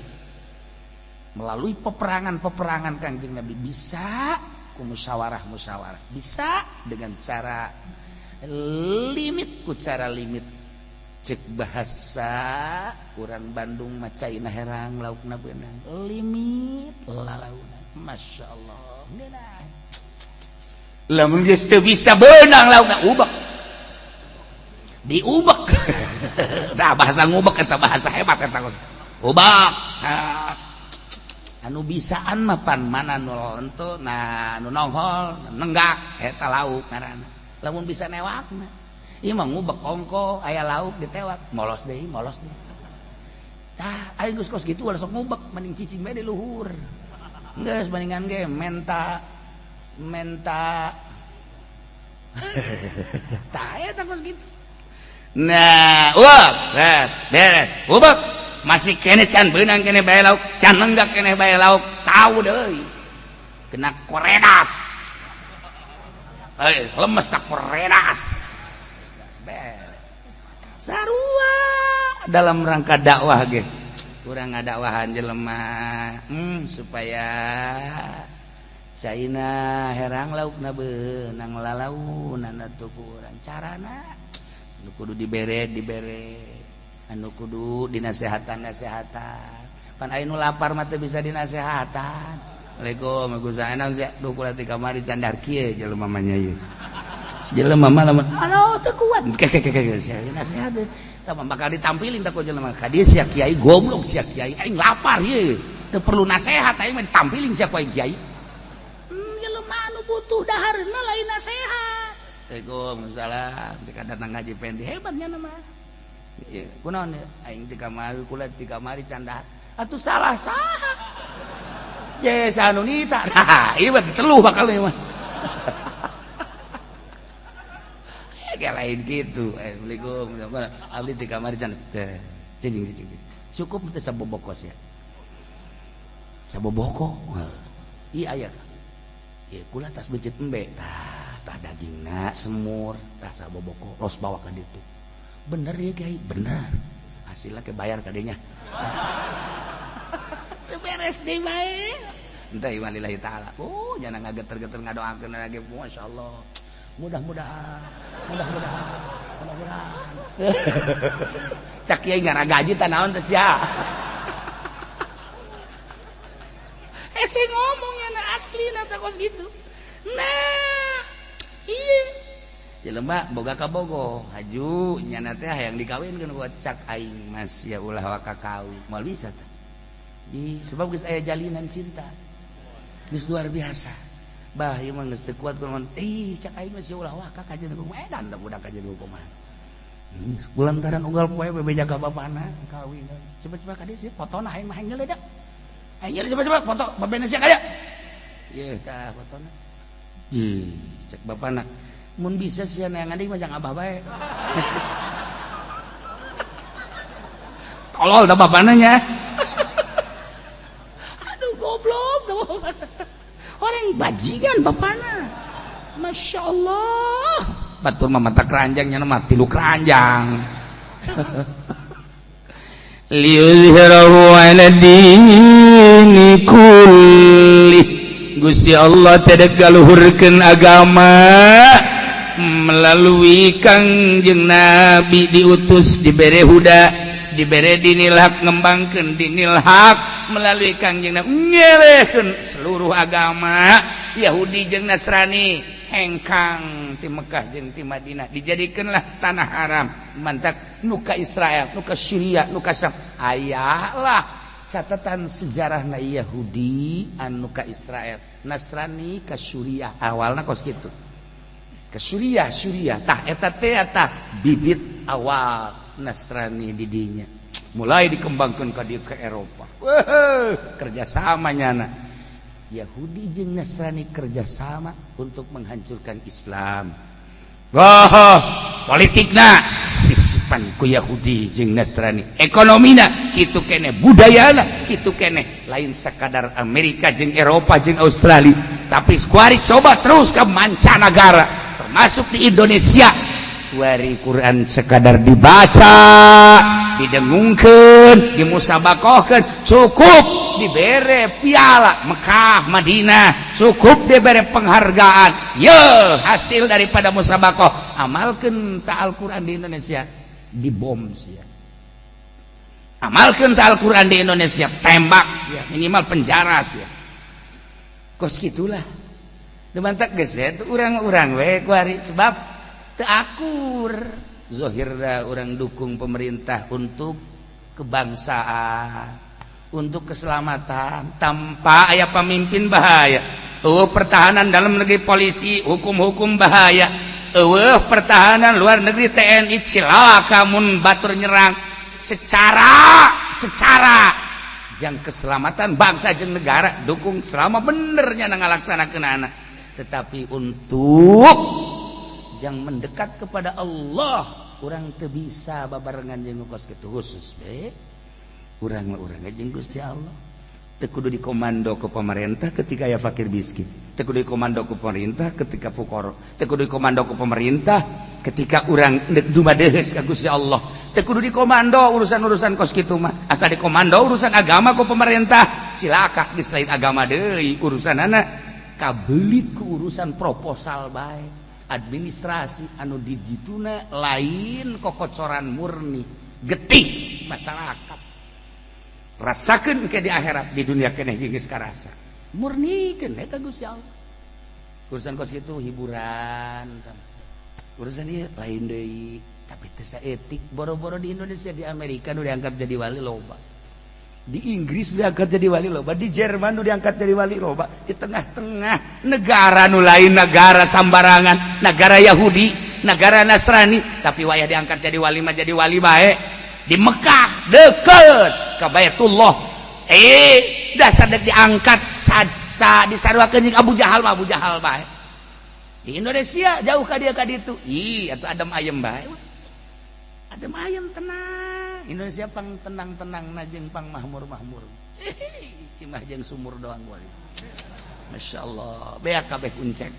melalui peperangan-peperangan Kangjeng Nabi bisa ku musyawarah-musyawarah, bisa dengan cara limit, ku cara limit cek bahasa urang Bandung mah caina herang laukna beunang limit lalauna. Masya Allah ngeunah lamun geus teu bisa beunang laukna ubek diubek. Nah bahasa ngubek eta bahasa hebat eta ubek. Anu bisaan mah pan mana nu lentu nah nu nongol nenggak eta lauk ngaranna. Lamun bisa newakna ieu mah ngubek kongko aya lauk ditewak molos deui molos deui. Tah aing geus kos kitu ulah sok ngubek mending cicing bae di luhur. Geus bandingan ge menta menta. Tah eta kos kitu. Nah, uap, beres, ubek masih kene can beunang kene bae lauk, can nenggak kene bae lauk, tahu deui. Kena koredas. Lemes tak koredas. Beres. Sarua dalam rangka dakwah ge. Urang ngadakwahan jelema supaya caina herang laukna beunang lalaunana tuh kurang carana. Anu kudu dibere dibere, anu kudu dinasehatan nasehatan. Pan aya nu lapar mah teu bisa dinasehatan. Assalamualaikum Waalaikumsalam sia duh kula ti kamari candar kieu jelema mah nya ieu. Jelema mah lamun aduh teu kuat kekekeke sia nasihat tah bakal ditampilin tah ku jelema ka dieu sia kiai goblok sia kiai aing lapar ieu teu perlu nasihat aing mah ditampilin sia ku aing kiai. Jelema anu butuh dahareuna lain nasihat. Waalaikumsalam jika datang ngaji pendi hebatnya nama ya kunaon ya aing ti kamari kula ti kamari canda atuh salah saha je anu nita nah ieu mah diteluh bakal ieu mah ya lain gitu. Assalamualaikum abdi ti kamari canda cicing cicing cukup teh sabobokos ya saboboko ieu aya ieu kula tas becet embe tah tah dagingna semur tah saboboko los bawa ka ditu bener ya kiai bener hasilnya ke bayar kadenya teu beres deui bae entah iman lillahi taala. Oh jangan ngageter-geter ngadoakeun lagi masyaallah mudah-mudahan mudah-mudahan mudah-mudahan cak kiai ngaragaji tah naon teh sia hese ngomong nya aslina teh kos kitu. Nah iya jelema boga kabogo haju nyana teh hayang dikawinkeun ku cak aing mas ya ulah waka kawin moal bisa tah di sebab geus aya jalinan cinta geus luar biasa bah ieu mah geus teu kuat kunaon ih cak aing mah sia ulah waka ka jeung edan tah budak ka jeung kumaha kulantaran unggal poe bebeja ka bapana kawin coba-coba ka dieu sia fotona aing mah hayang nyeledak aing nyeledak coba-coba foto babena sia kaya ieu tah fotona ih cek bapana mun bisa sia neangan deui mah jang abah bae. Tolol da bapana nya. Aduh goblok da bapana. Orang bajingan bapana. Masya Allah. Batur mah mata keranjangnya mah tilu keranjang. Liyuzhirahu 'ala dini kulli. Gusti Allah tedek galuhurkeun agama melalui Kangjeng Nabi diutus dibere huda dibere dinil haq ngembangkeun dinil haq melalui Kangjeng Nabi ngelehkeun seluruh agama Yahudi jeung Nasrani hengkang ti Mekah jeung ti Madinah dijadikeunlah tanah haram mantak nu ka Israel nu ka Syria nu ka Syam aya lah catatan sejarahna Yahudi anu ka Israel Nasrani ka Suriah awalna kos kitu ke Suriah Suriah tah eta teh tah bibit awal Nasrani didinya. Mulai dikembangkan ke dia ke Eropa. Wah, kerjasama nyana. Yahudi jeung Nasrani kerjasama untuk menghancurkan Islam. Wah, politikna sisipan ku Yahudi jeung Nasrani, ekonomina kitu kene, budayana kitu kene. Lain sekadar Amerika jeung Eropa jeung Australia, tapi kuari coba terus ke mancanagara, termasuk di Indonesia. Kuari Quran sekadar dibaca, didengungkeun, dimusabakohkeun, cukup dibere piala Mekah Madinah, cukup dibere penghargaan. Ye, hasil daripada musabakoh, amalkeun ta Al-Quran di Indonesia, dibom sia. Amalkeun ta Al-Quran di Indonesia, tembak sia, minimal penjara sia. Kos gitulah. Dimantak geus ya urang-urang we kuari, sebab teu akur. Zohirna urang dukung pemerintah untuk kebangsaan, untuk keselamatan. Tanpa aya pemimpin bahaya. Eueuh pertahanan dalam negeri, polisi, hukum-hukum, bahaya. Eueuh pertahanan luar negeri, TNI, cilaka mun batur nyerang. Secara secara jang keselamatan bangsa jeung negara dukung selama benernya ngalaksanakeun anak, tetapi untuk jang mendekat kepada Allah urang teu bisa babarengan jeung kos kitu. Khusus be urang mah, urang jeung Gusti Allah. Teu kudu dikomando ke pemerintah ketika aya fakir miskin, teu kudu dikomando ke pemerintah ketika fukara, teu kudu dikomando ke pemerintah ketika urang dumadeheus ka Gusti Allah. Teu kudu dikomando urusan-urusan kos kitu mah. Asal dikomando urusan agama ku pemerintah, cilaka. Di selain agama deui urusanana kabelit ku urusan proposal bae, administrasi anu dijituna lain kokocoran murni getih masyarakat. Rasakan ke di akhirat, di dunia keneh geus karasa murni eta Gusti Allah. Urusan kos kitu hiburan, urusan ieu lain deui, tapi teu saeutik boro-boro di Indonesia, di Amerika nu diangkat jadi wali loba, di Inggris diangkat jadi wali loba, di Jerman nu diangkat jadi wali loba. Di tengah-tengah negara nu lain negara sambarangan, negara Yahudi, negara Nasrani, tapi wayah diangkat jadi wali mah jadi wali bae. Di Mekah deket ke Baitullah, dasar dek diangkat sa, sa disaruakeun jeung Abu Jahal mah Abu Jahal bae. Di Indonesia jauh ka dia ka ditu, ih atuh adem ayem bae, adem ayem, tenang. Indonesia pang tenang-tenang na jeung pang mahmur-mahmur. Imah jeung sumur doang gua. Masya Allah, beak kabeh uncek,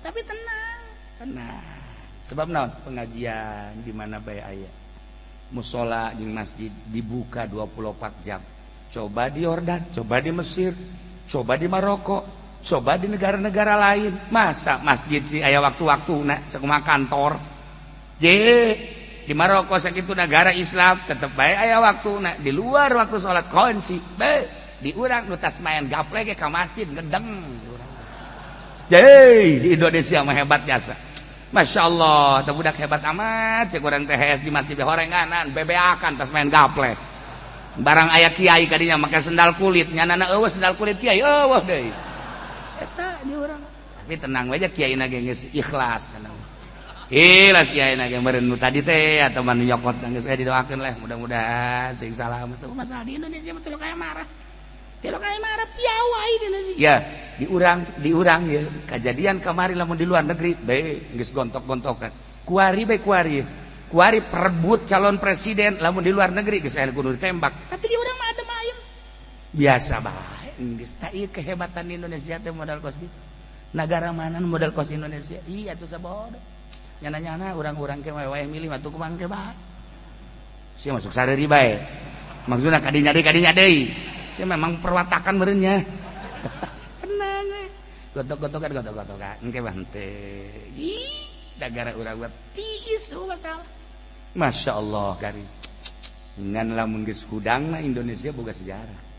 tapi tenang tenang. Sebab naon? Pengajian di mana bae aya, musola jeung masjid dibuka 24 jam. Coba di Yordan, coba di Mesir, coba di Maroko, coba di negara-negara lain. Masa masjid sih aya waktu-waktu nah sakumaha kantor. Je di Maroko sakitu negara Islam tetep bae aya waktu nah di luar waktu sholat kunci. Be di urang nu tas main gaplek ke masjid ngedeng. Je di Indonesia mah hebat jasa. Masya Allah, teu budak hebat amat, cek urang teh di masjid horenganan, bebeakan tas main gaplek. Barang aya kiai kadinya make sendal kulit, nyanana eueuh sendal kulit kiai, eueuh deui. Eta di urang. Tapi tenang aja, kiai na ge geus ikhlas, tenang. Ikhlas kiai na ge meureun nu tadi teh atau manu nyokot geus didoakeun lah, mudah-mudahan sing salamet. Masalah di Indonesia mah teu kaya marah. Teu kaya marah piawai di Indonesia. Ya, di urang ya kejadian kamari, lamun di luar negeri be geus gontok-gontokan. Kuari be, kuari. Kuari perebut calon presiden, lamun di luar negeri geus aya kudu ditembak. Tapi di urang mah adem ayem. Biasa bae. Geus tak ieu kehebatan di Indonesia teh modal kos gitu. Negara mana modal kos Indonesia? Iya tuh sabodo. Nyana-nyana urang-urang ke wae milih mah tuh kumang ke bae. Sia masuk sadari bae. Maksudna kadinya deui, kadinya deui. Sia memang perwatakan meureunnya. Tenang we. Gotok-gotokan, gotok-gotokan engke mah henteu. Ih, negara urang mah tiis tuh masalah. Masya Allah kari. Ngan lamun geus hudangna Indonesia boga sejarah.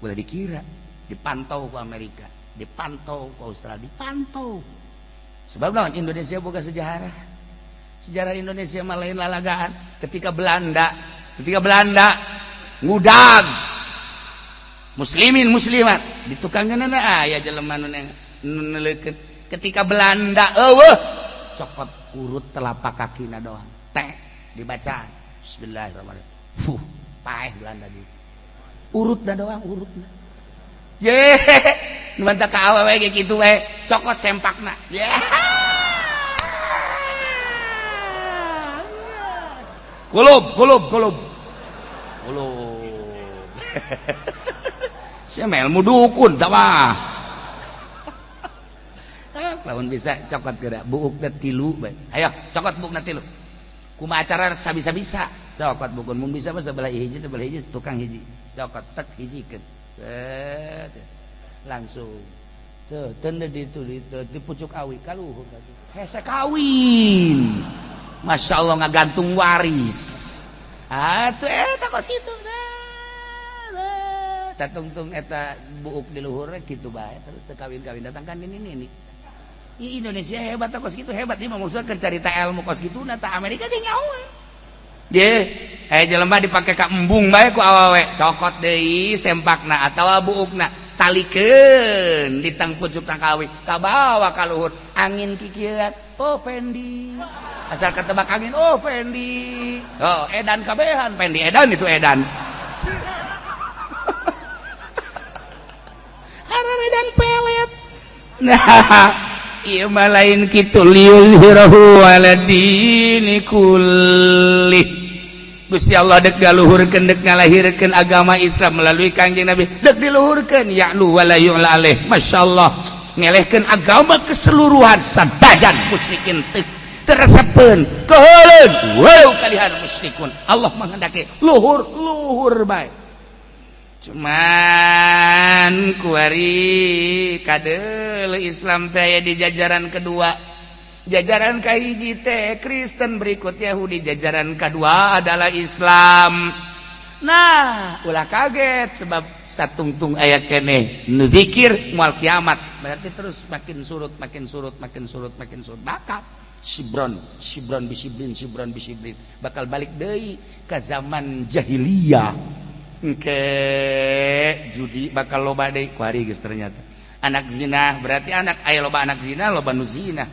Ulah dikira dipantau ku Amerika, dipantau ku Australia, dipantau. Sebab naon? Indonesia boga sejarah. Sejarah Indonesia mah lain lalagaan. Ketika Belanda ngudag muslimin muslimat di tukangeunana aya jelema nu neleukeun. Ketika Belanda eueuh, cokot urut telapak kakina doang teh dibaca. Bismillahirrahmanirrahim. Fuh, paeh Belanda di urutna doang, urutna. Ye, nu mantap ka awewe ge kitu we, cokot sempakna. Ye. Kulub, kulub, kulub. Kulub. Sia ilmu dukun tah mah. Lamun bisa cokot geura buukna tilu bae. Ayo cokot buukna tilu. Kumaha acara sabisa-bisa cokot bukun mun bisa mah sebelah hiji tukang hiji. Cokot tek hijikeun. Set. Langsung. Tuh teu ditu di pucuk awi ka luhur. Hese kawin. Masya Allah ngagantung waris. Atuh eta kos kitu. Satungtung eta buuk di luhur kitu bae terus teu kawin-kawin datang kan ini. Indonesia hebat kos kitu hebat ieu mah maksudna keur carita ilmu kos kitu na ta Amerika ge nyaho. Ge, aya jelema dipake ka embung bae ku awewe, cokot deui sempakna atawa buukna, talikeun di tang pucuk tangkawi, kabawa ka luhur, angin kikieuan, oh Fendi. Asal ketebak angin, oh Fendi. Oh, edan kabehan, Fendi edan itu edan. Edan pelet. Nah, ieu mah lain kitu liyuzhirahu ala dini kulli. Gusti Allah dek galuhurkeun dek ngalahirkeun agama Islam melalui Kangjeng Nabi, dek diluhurkeun ya'lu wala yu'la alaih. Masyaallah, ngelehkeun agama keseluruhan sadajan musyrikin teu teresepeun keuheuleun walau kalihan musyrikun. Allah menghendaki luhur-luhur bae. Cuman kuari kadeul Islam teh di jajaran kedua, jajaran kahiji teh Kristen, berikut Yahudi, jajaran kedua adalah Islam. Nah ulah kaget sebab satungtung aya keneh nu zikir moal kiamat, berarti terus makin surut makin surut makin surut makin surut, bakal sibron sibron bisibrin sibron bisibrin, bakal balik deui ka zaman jahiliyah. Ke judi bakal loba deui kuari geus ternyata anak zina, berarti anak aya loba anak zina, loba nu zina,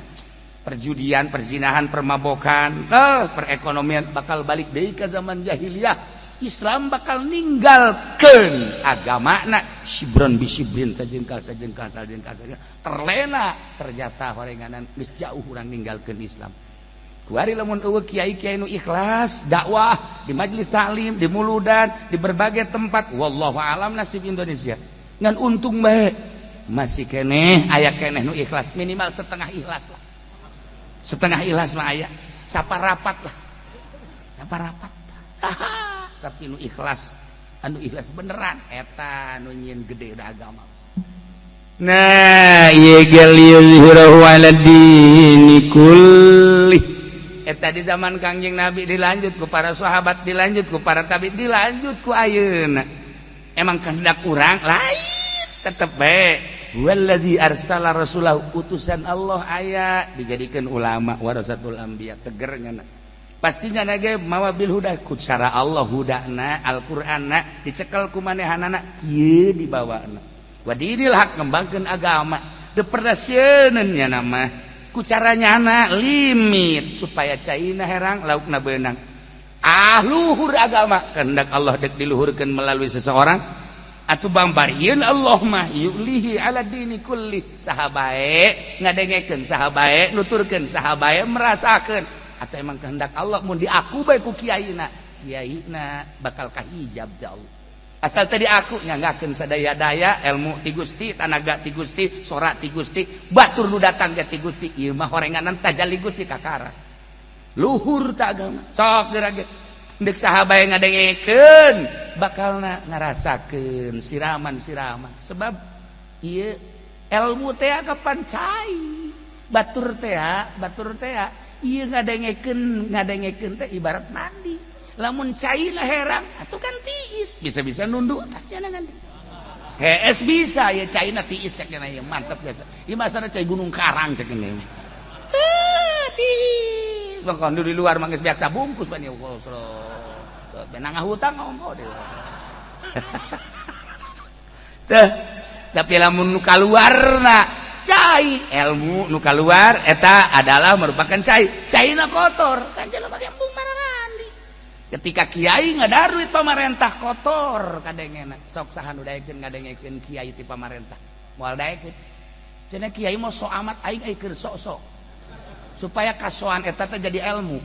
perjudian, perzinahan, permabokan, perekonomian bakal balik deui ka zaman jahiliyah. Islam bakal ninggalkeun agamana sibron bisibrin sajengkal sajengkal sajengkal sajengkal terlena ternyata horenganan geus jauh urang ninggalkeun Islam. Kuari lamun eueuh kiai-kiai nu ikhlas dakwah di majelis taklim, di muludan, di berbagai tempat, wallahu alam nasib Indonesia. Ngan untung bae masih keneh aya keneh nu ikhlas, minimal setengah ikhlas lah. Setengah ikhlas mah aya, saparapat lah. Saparapat. Tapi nu ikhlas, anu ikhlas beneran eta nu nyieun gede da agama. Nah, ieu ge liyuzhirahu ala dini kulli. Eta di zaman Kangjeng Nabi dilanjut ku para sahabat, dilanjut ku para tabi, dilanjut ku ayeuna. Emang kehendak urang lain tetep bae. Wallazi arsala rasulahu, utusan Allah aya dijadikeun ulama warasatul anbiya, tegernya na. Pastinya nage mawa bil huda ku cara Allah hudana Al-Qur'anna dicekel ku manehanana kieu dibawana. Wa dinil haq ngembangkeun agama teu pernah sieun nya nama. Ku caranya anak limit supaya caina herang laukna beunang. Ah luhur agama kehendak Allah dek diluhurkeun melalui seseorang atuh bangbarieun Allah mah yulihi ala dini kulli. Saha bae ngadengekeun, saha bae nuturkeun, saha bae merasakeun atau emang kehendak Allah mun diaku bae ku kiaina, kiaina bakal kahijab ja Allah. Asal tadi aku nyanggakeun sadaya-daya ilmu ti Gusti, tanaga ti Gusti, sora ti Gusti, batur nu datang ge ti Gusti, ieu mah horenganan tajalli Gusti kakara. Luhur ta agama. Sok geura ge. Deuk saha bae ngadengekeun bakalna ngarasakeun siraman-siraman. Sebab ieu ilmu teh kapan cai. Batur teh ieu ngadengekeun ngadengekeun teh ibarat mandi. Lamun caina herang atuh kan tiis, bisa-bisa nunduk tah jangan. Hees bisa ya caina tiis cek nya mantep biasa. Ieu masana cai Gunung Karang cek nya. Teu tiis. Bangkon di luar mah geus biasa bungkus ban ieu kosro. Benang hutang ngomong deui. Teh, tapi lamun nu kaluarna cai ilmu nu kaluar eta adalah merupakan cai. Caina kotor kan jelema ge embung mararandi. Ketika kiai ngadaruit pamarentah kotor kadengena, sok saha nu daekeun ngadengekeun kiai ti pamarentah. Moal daekeun. Cenah kiai mah sok amat aing ai keur sok-sok. Supaya kasoan eta teh jadi ilmu.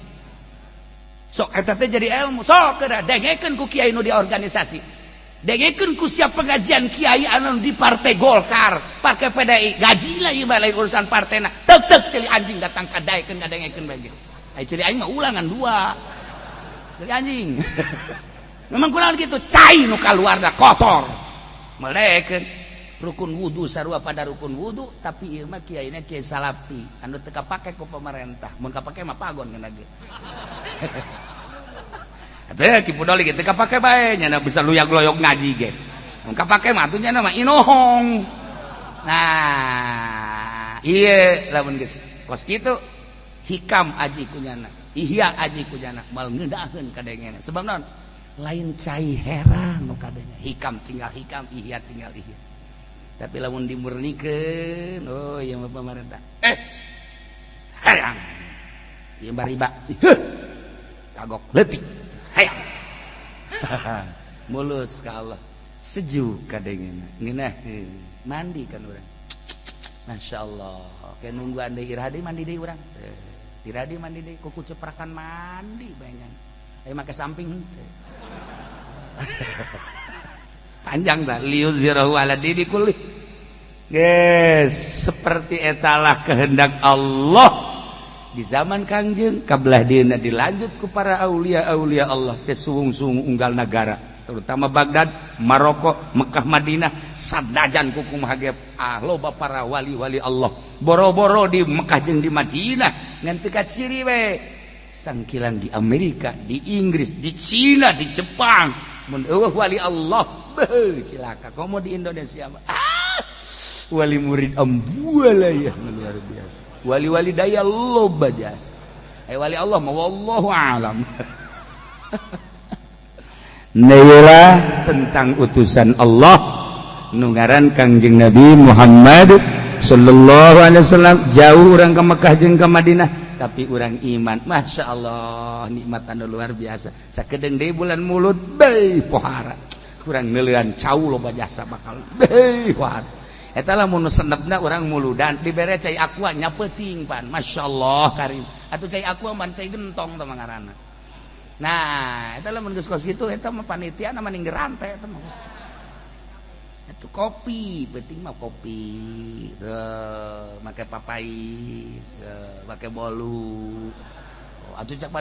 Sok eta teh jadi ilmu. Sok kedah dengekeun ku kiai nu di organisasi. Dengekeun ku siap pengajian kiai anu di partai Golkar, partai PDI, gaji lah ieu mah lain urusan partena. Tek-tek ceuli anjing datang ka daekeun ngadengekeun bae. Ai ceuli aing mah ulangan dua. Ceuli anjing. Memang kurang gitu, cai nu kaluarna kotor. Melekeun rukun wudu sarua pada rukun wudu, tapi ieu mah kiaina kiai salafi anu teu kapake ku pemerintah. Mun kapake mah pagon geuna ge. Atuh Ki Pudoli ge teu kapake bae, nya bisa luyag-loyog ngaji ge. Mun kapake mah atuh nya mah inohong. Nah, ieu lamun geus kos kitu hikam aji kunyana, ihya aji kunyana, mal ngeunaheun kadengena. Sebab naon? Lain cai heran nu kadenge. Hikam tinggal hikam, ihya tinggal ihya. Tapi lamun dimurnikeun, oh ieu mah pamarentah. Hayang. Ieu bariba. Heuh. Kagok leutik. Hayang. Mulus ka Allah. Sejuk kadengena. Ngeunaheun. Mandi kan urang. Masya Allah. Kayak nungguan deui iraha deui mandi deui urang. Iraha deui mandi deui kuku ceprakan mandi bayangan. Ayo make samping henteu. Panjang dah liyuzhirahu ala dini kulli. Yes, seperti etalah kehendak Allah di zaman Kangjeng kabelah dieuna dilanjut ku para aulia-aulia Allah teh suwung-suwung unggal nagara, terutama Baghdad, Maroko, Mekah, Madinah, sadajan kukumaha ge loba para wali-wali Allah. Boro-boro di Mekah jeung di Madinah ngan teu kaciri we. Sangkilang di Amerika, di Inggris, di Cina, di Jepang mun eueuh wali Allah, beuh cilaka. Komo di Indonesia mah wali murid ambuala ya luar biasa. Wali-wali daya loba jasa. Wali Allah mah wallahu alam. Nailah tentang utusan Allah nu ngaran Kangjeng Nabi Muhammad sallallahu alaihi wasallam. Jauh urang ke Mekah jeung ke Madinah, tapi urang iman. Masya Allah, nikmat anu luar biasa. Sakedeung deui bulan Mulud beuh pohara. Kurang neuleuan cau loba jasa bakal beuh pohara. Eta lamun senepna urang muludan dibere cai aqua nya peuting pan. Masya Allah karim. Atuh cai aqua man cai gentong tah ngaranna. Nah, eta lamun geus kos kitu eta mah panitia mah mending rantai eta mah. Atuh kopi, penting mah kopi. Teu make papais, make bolu. Oh, atuh cak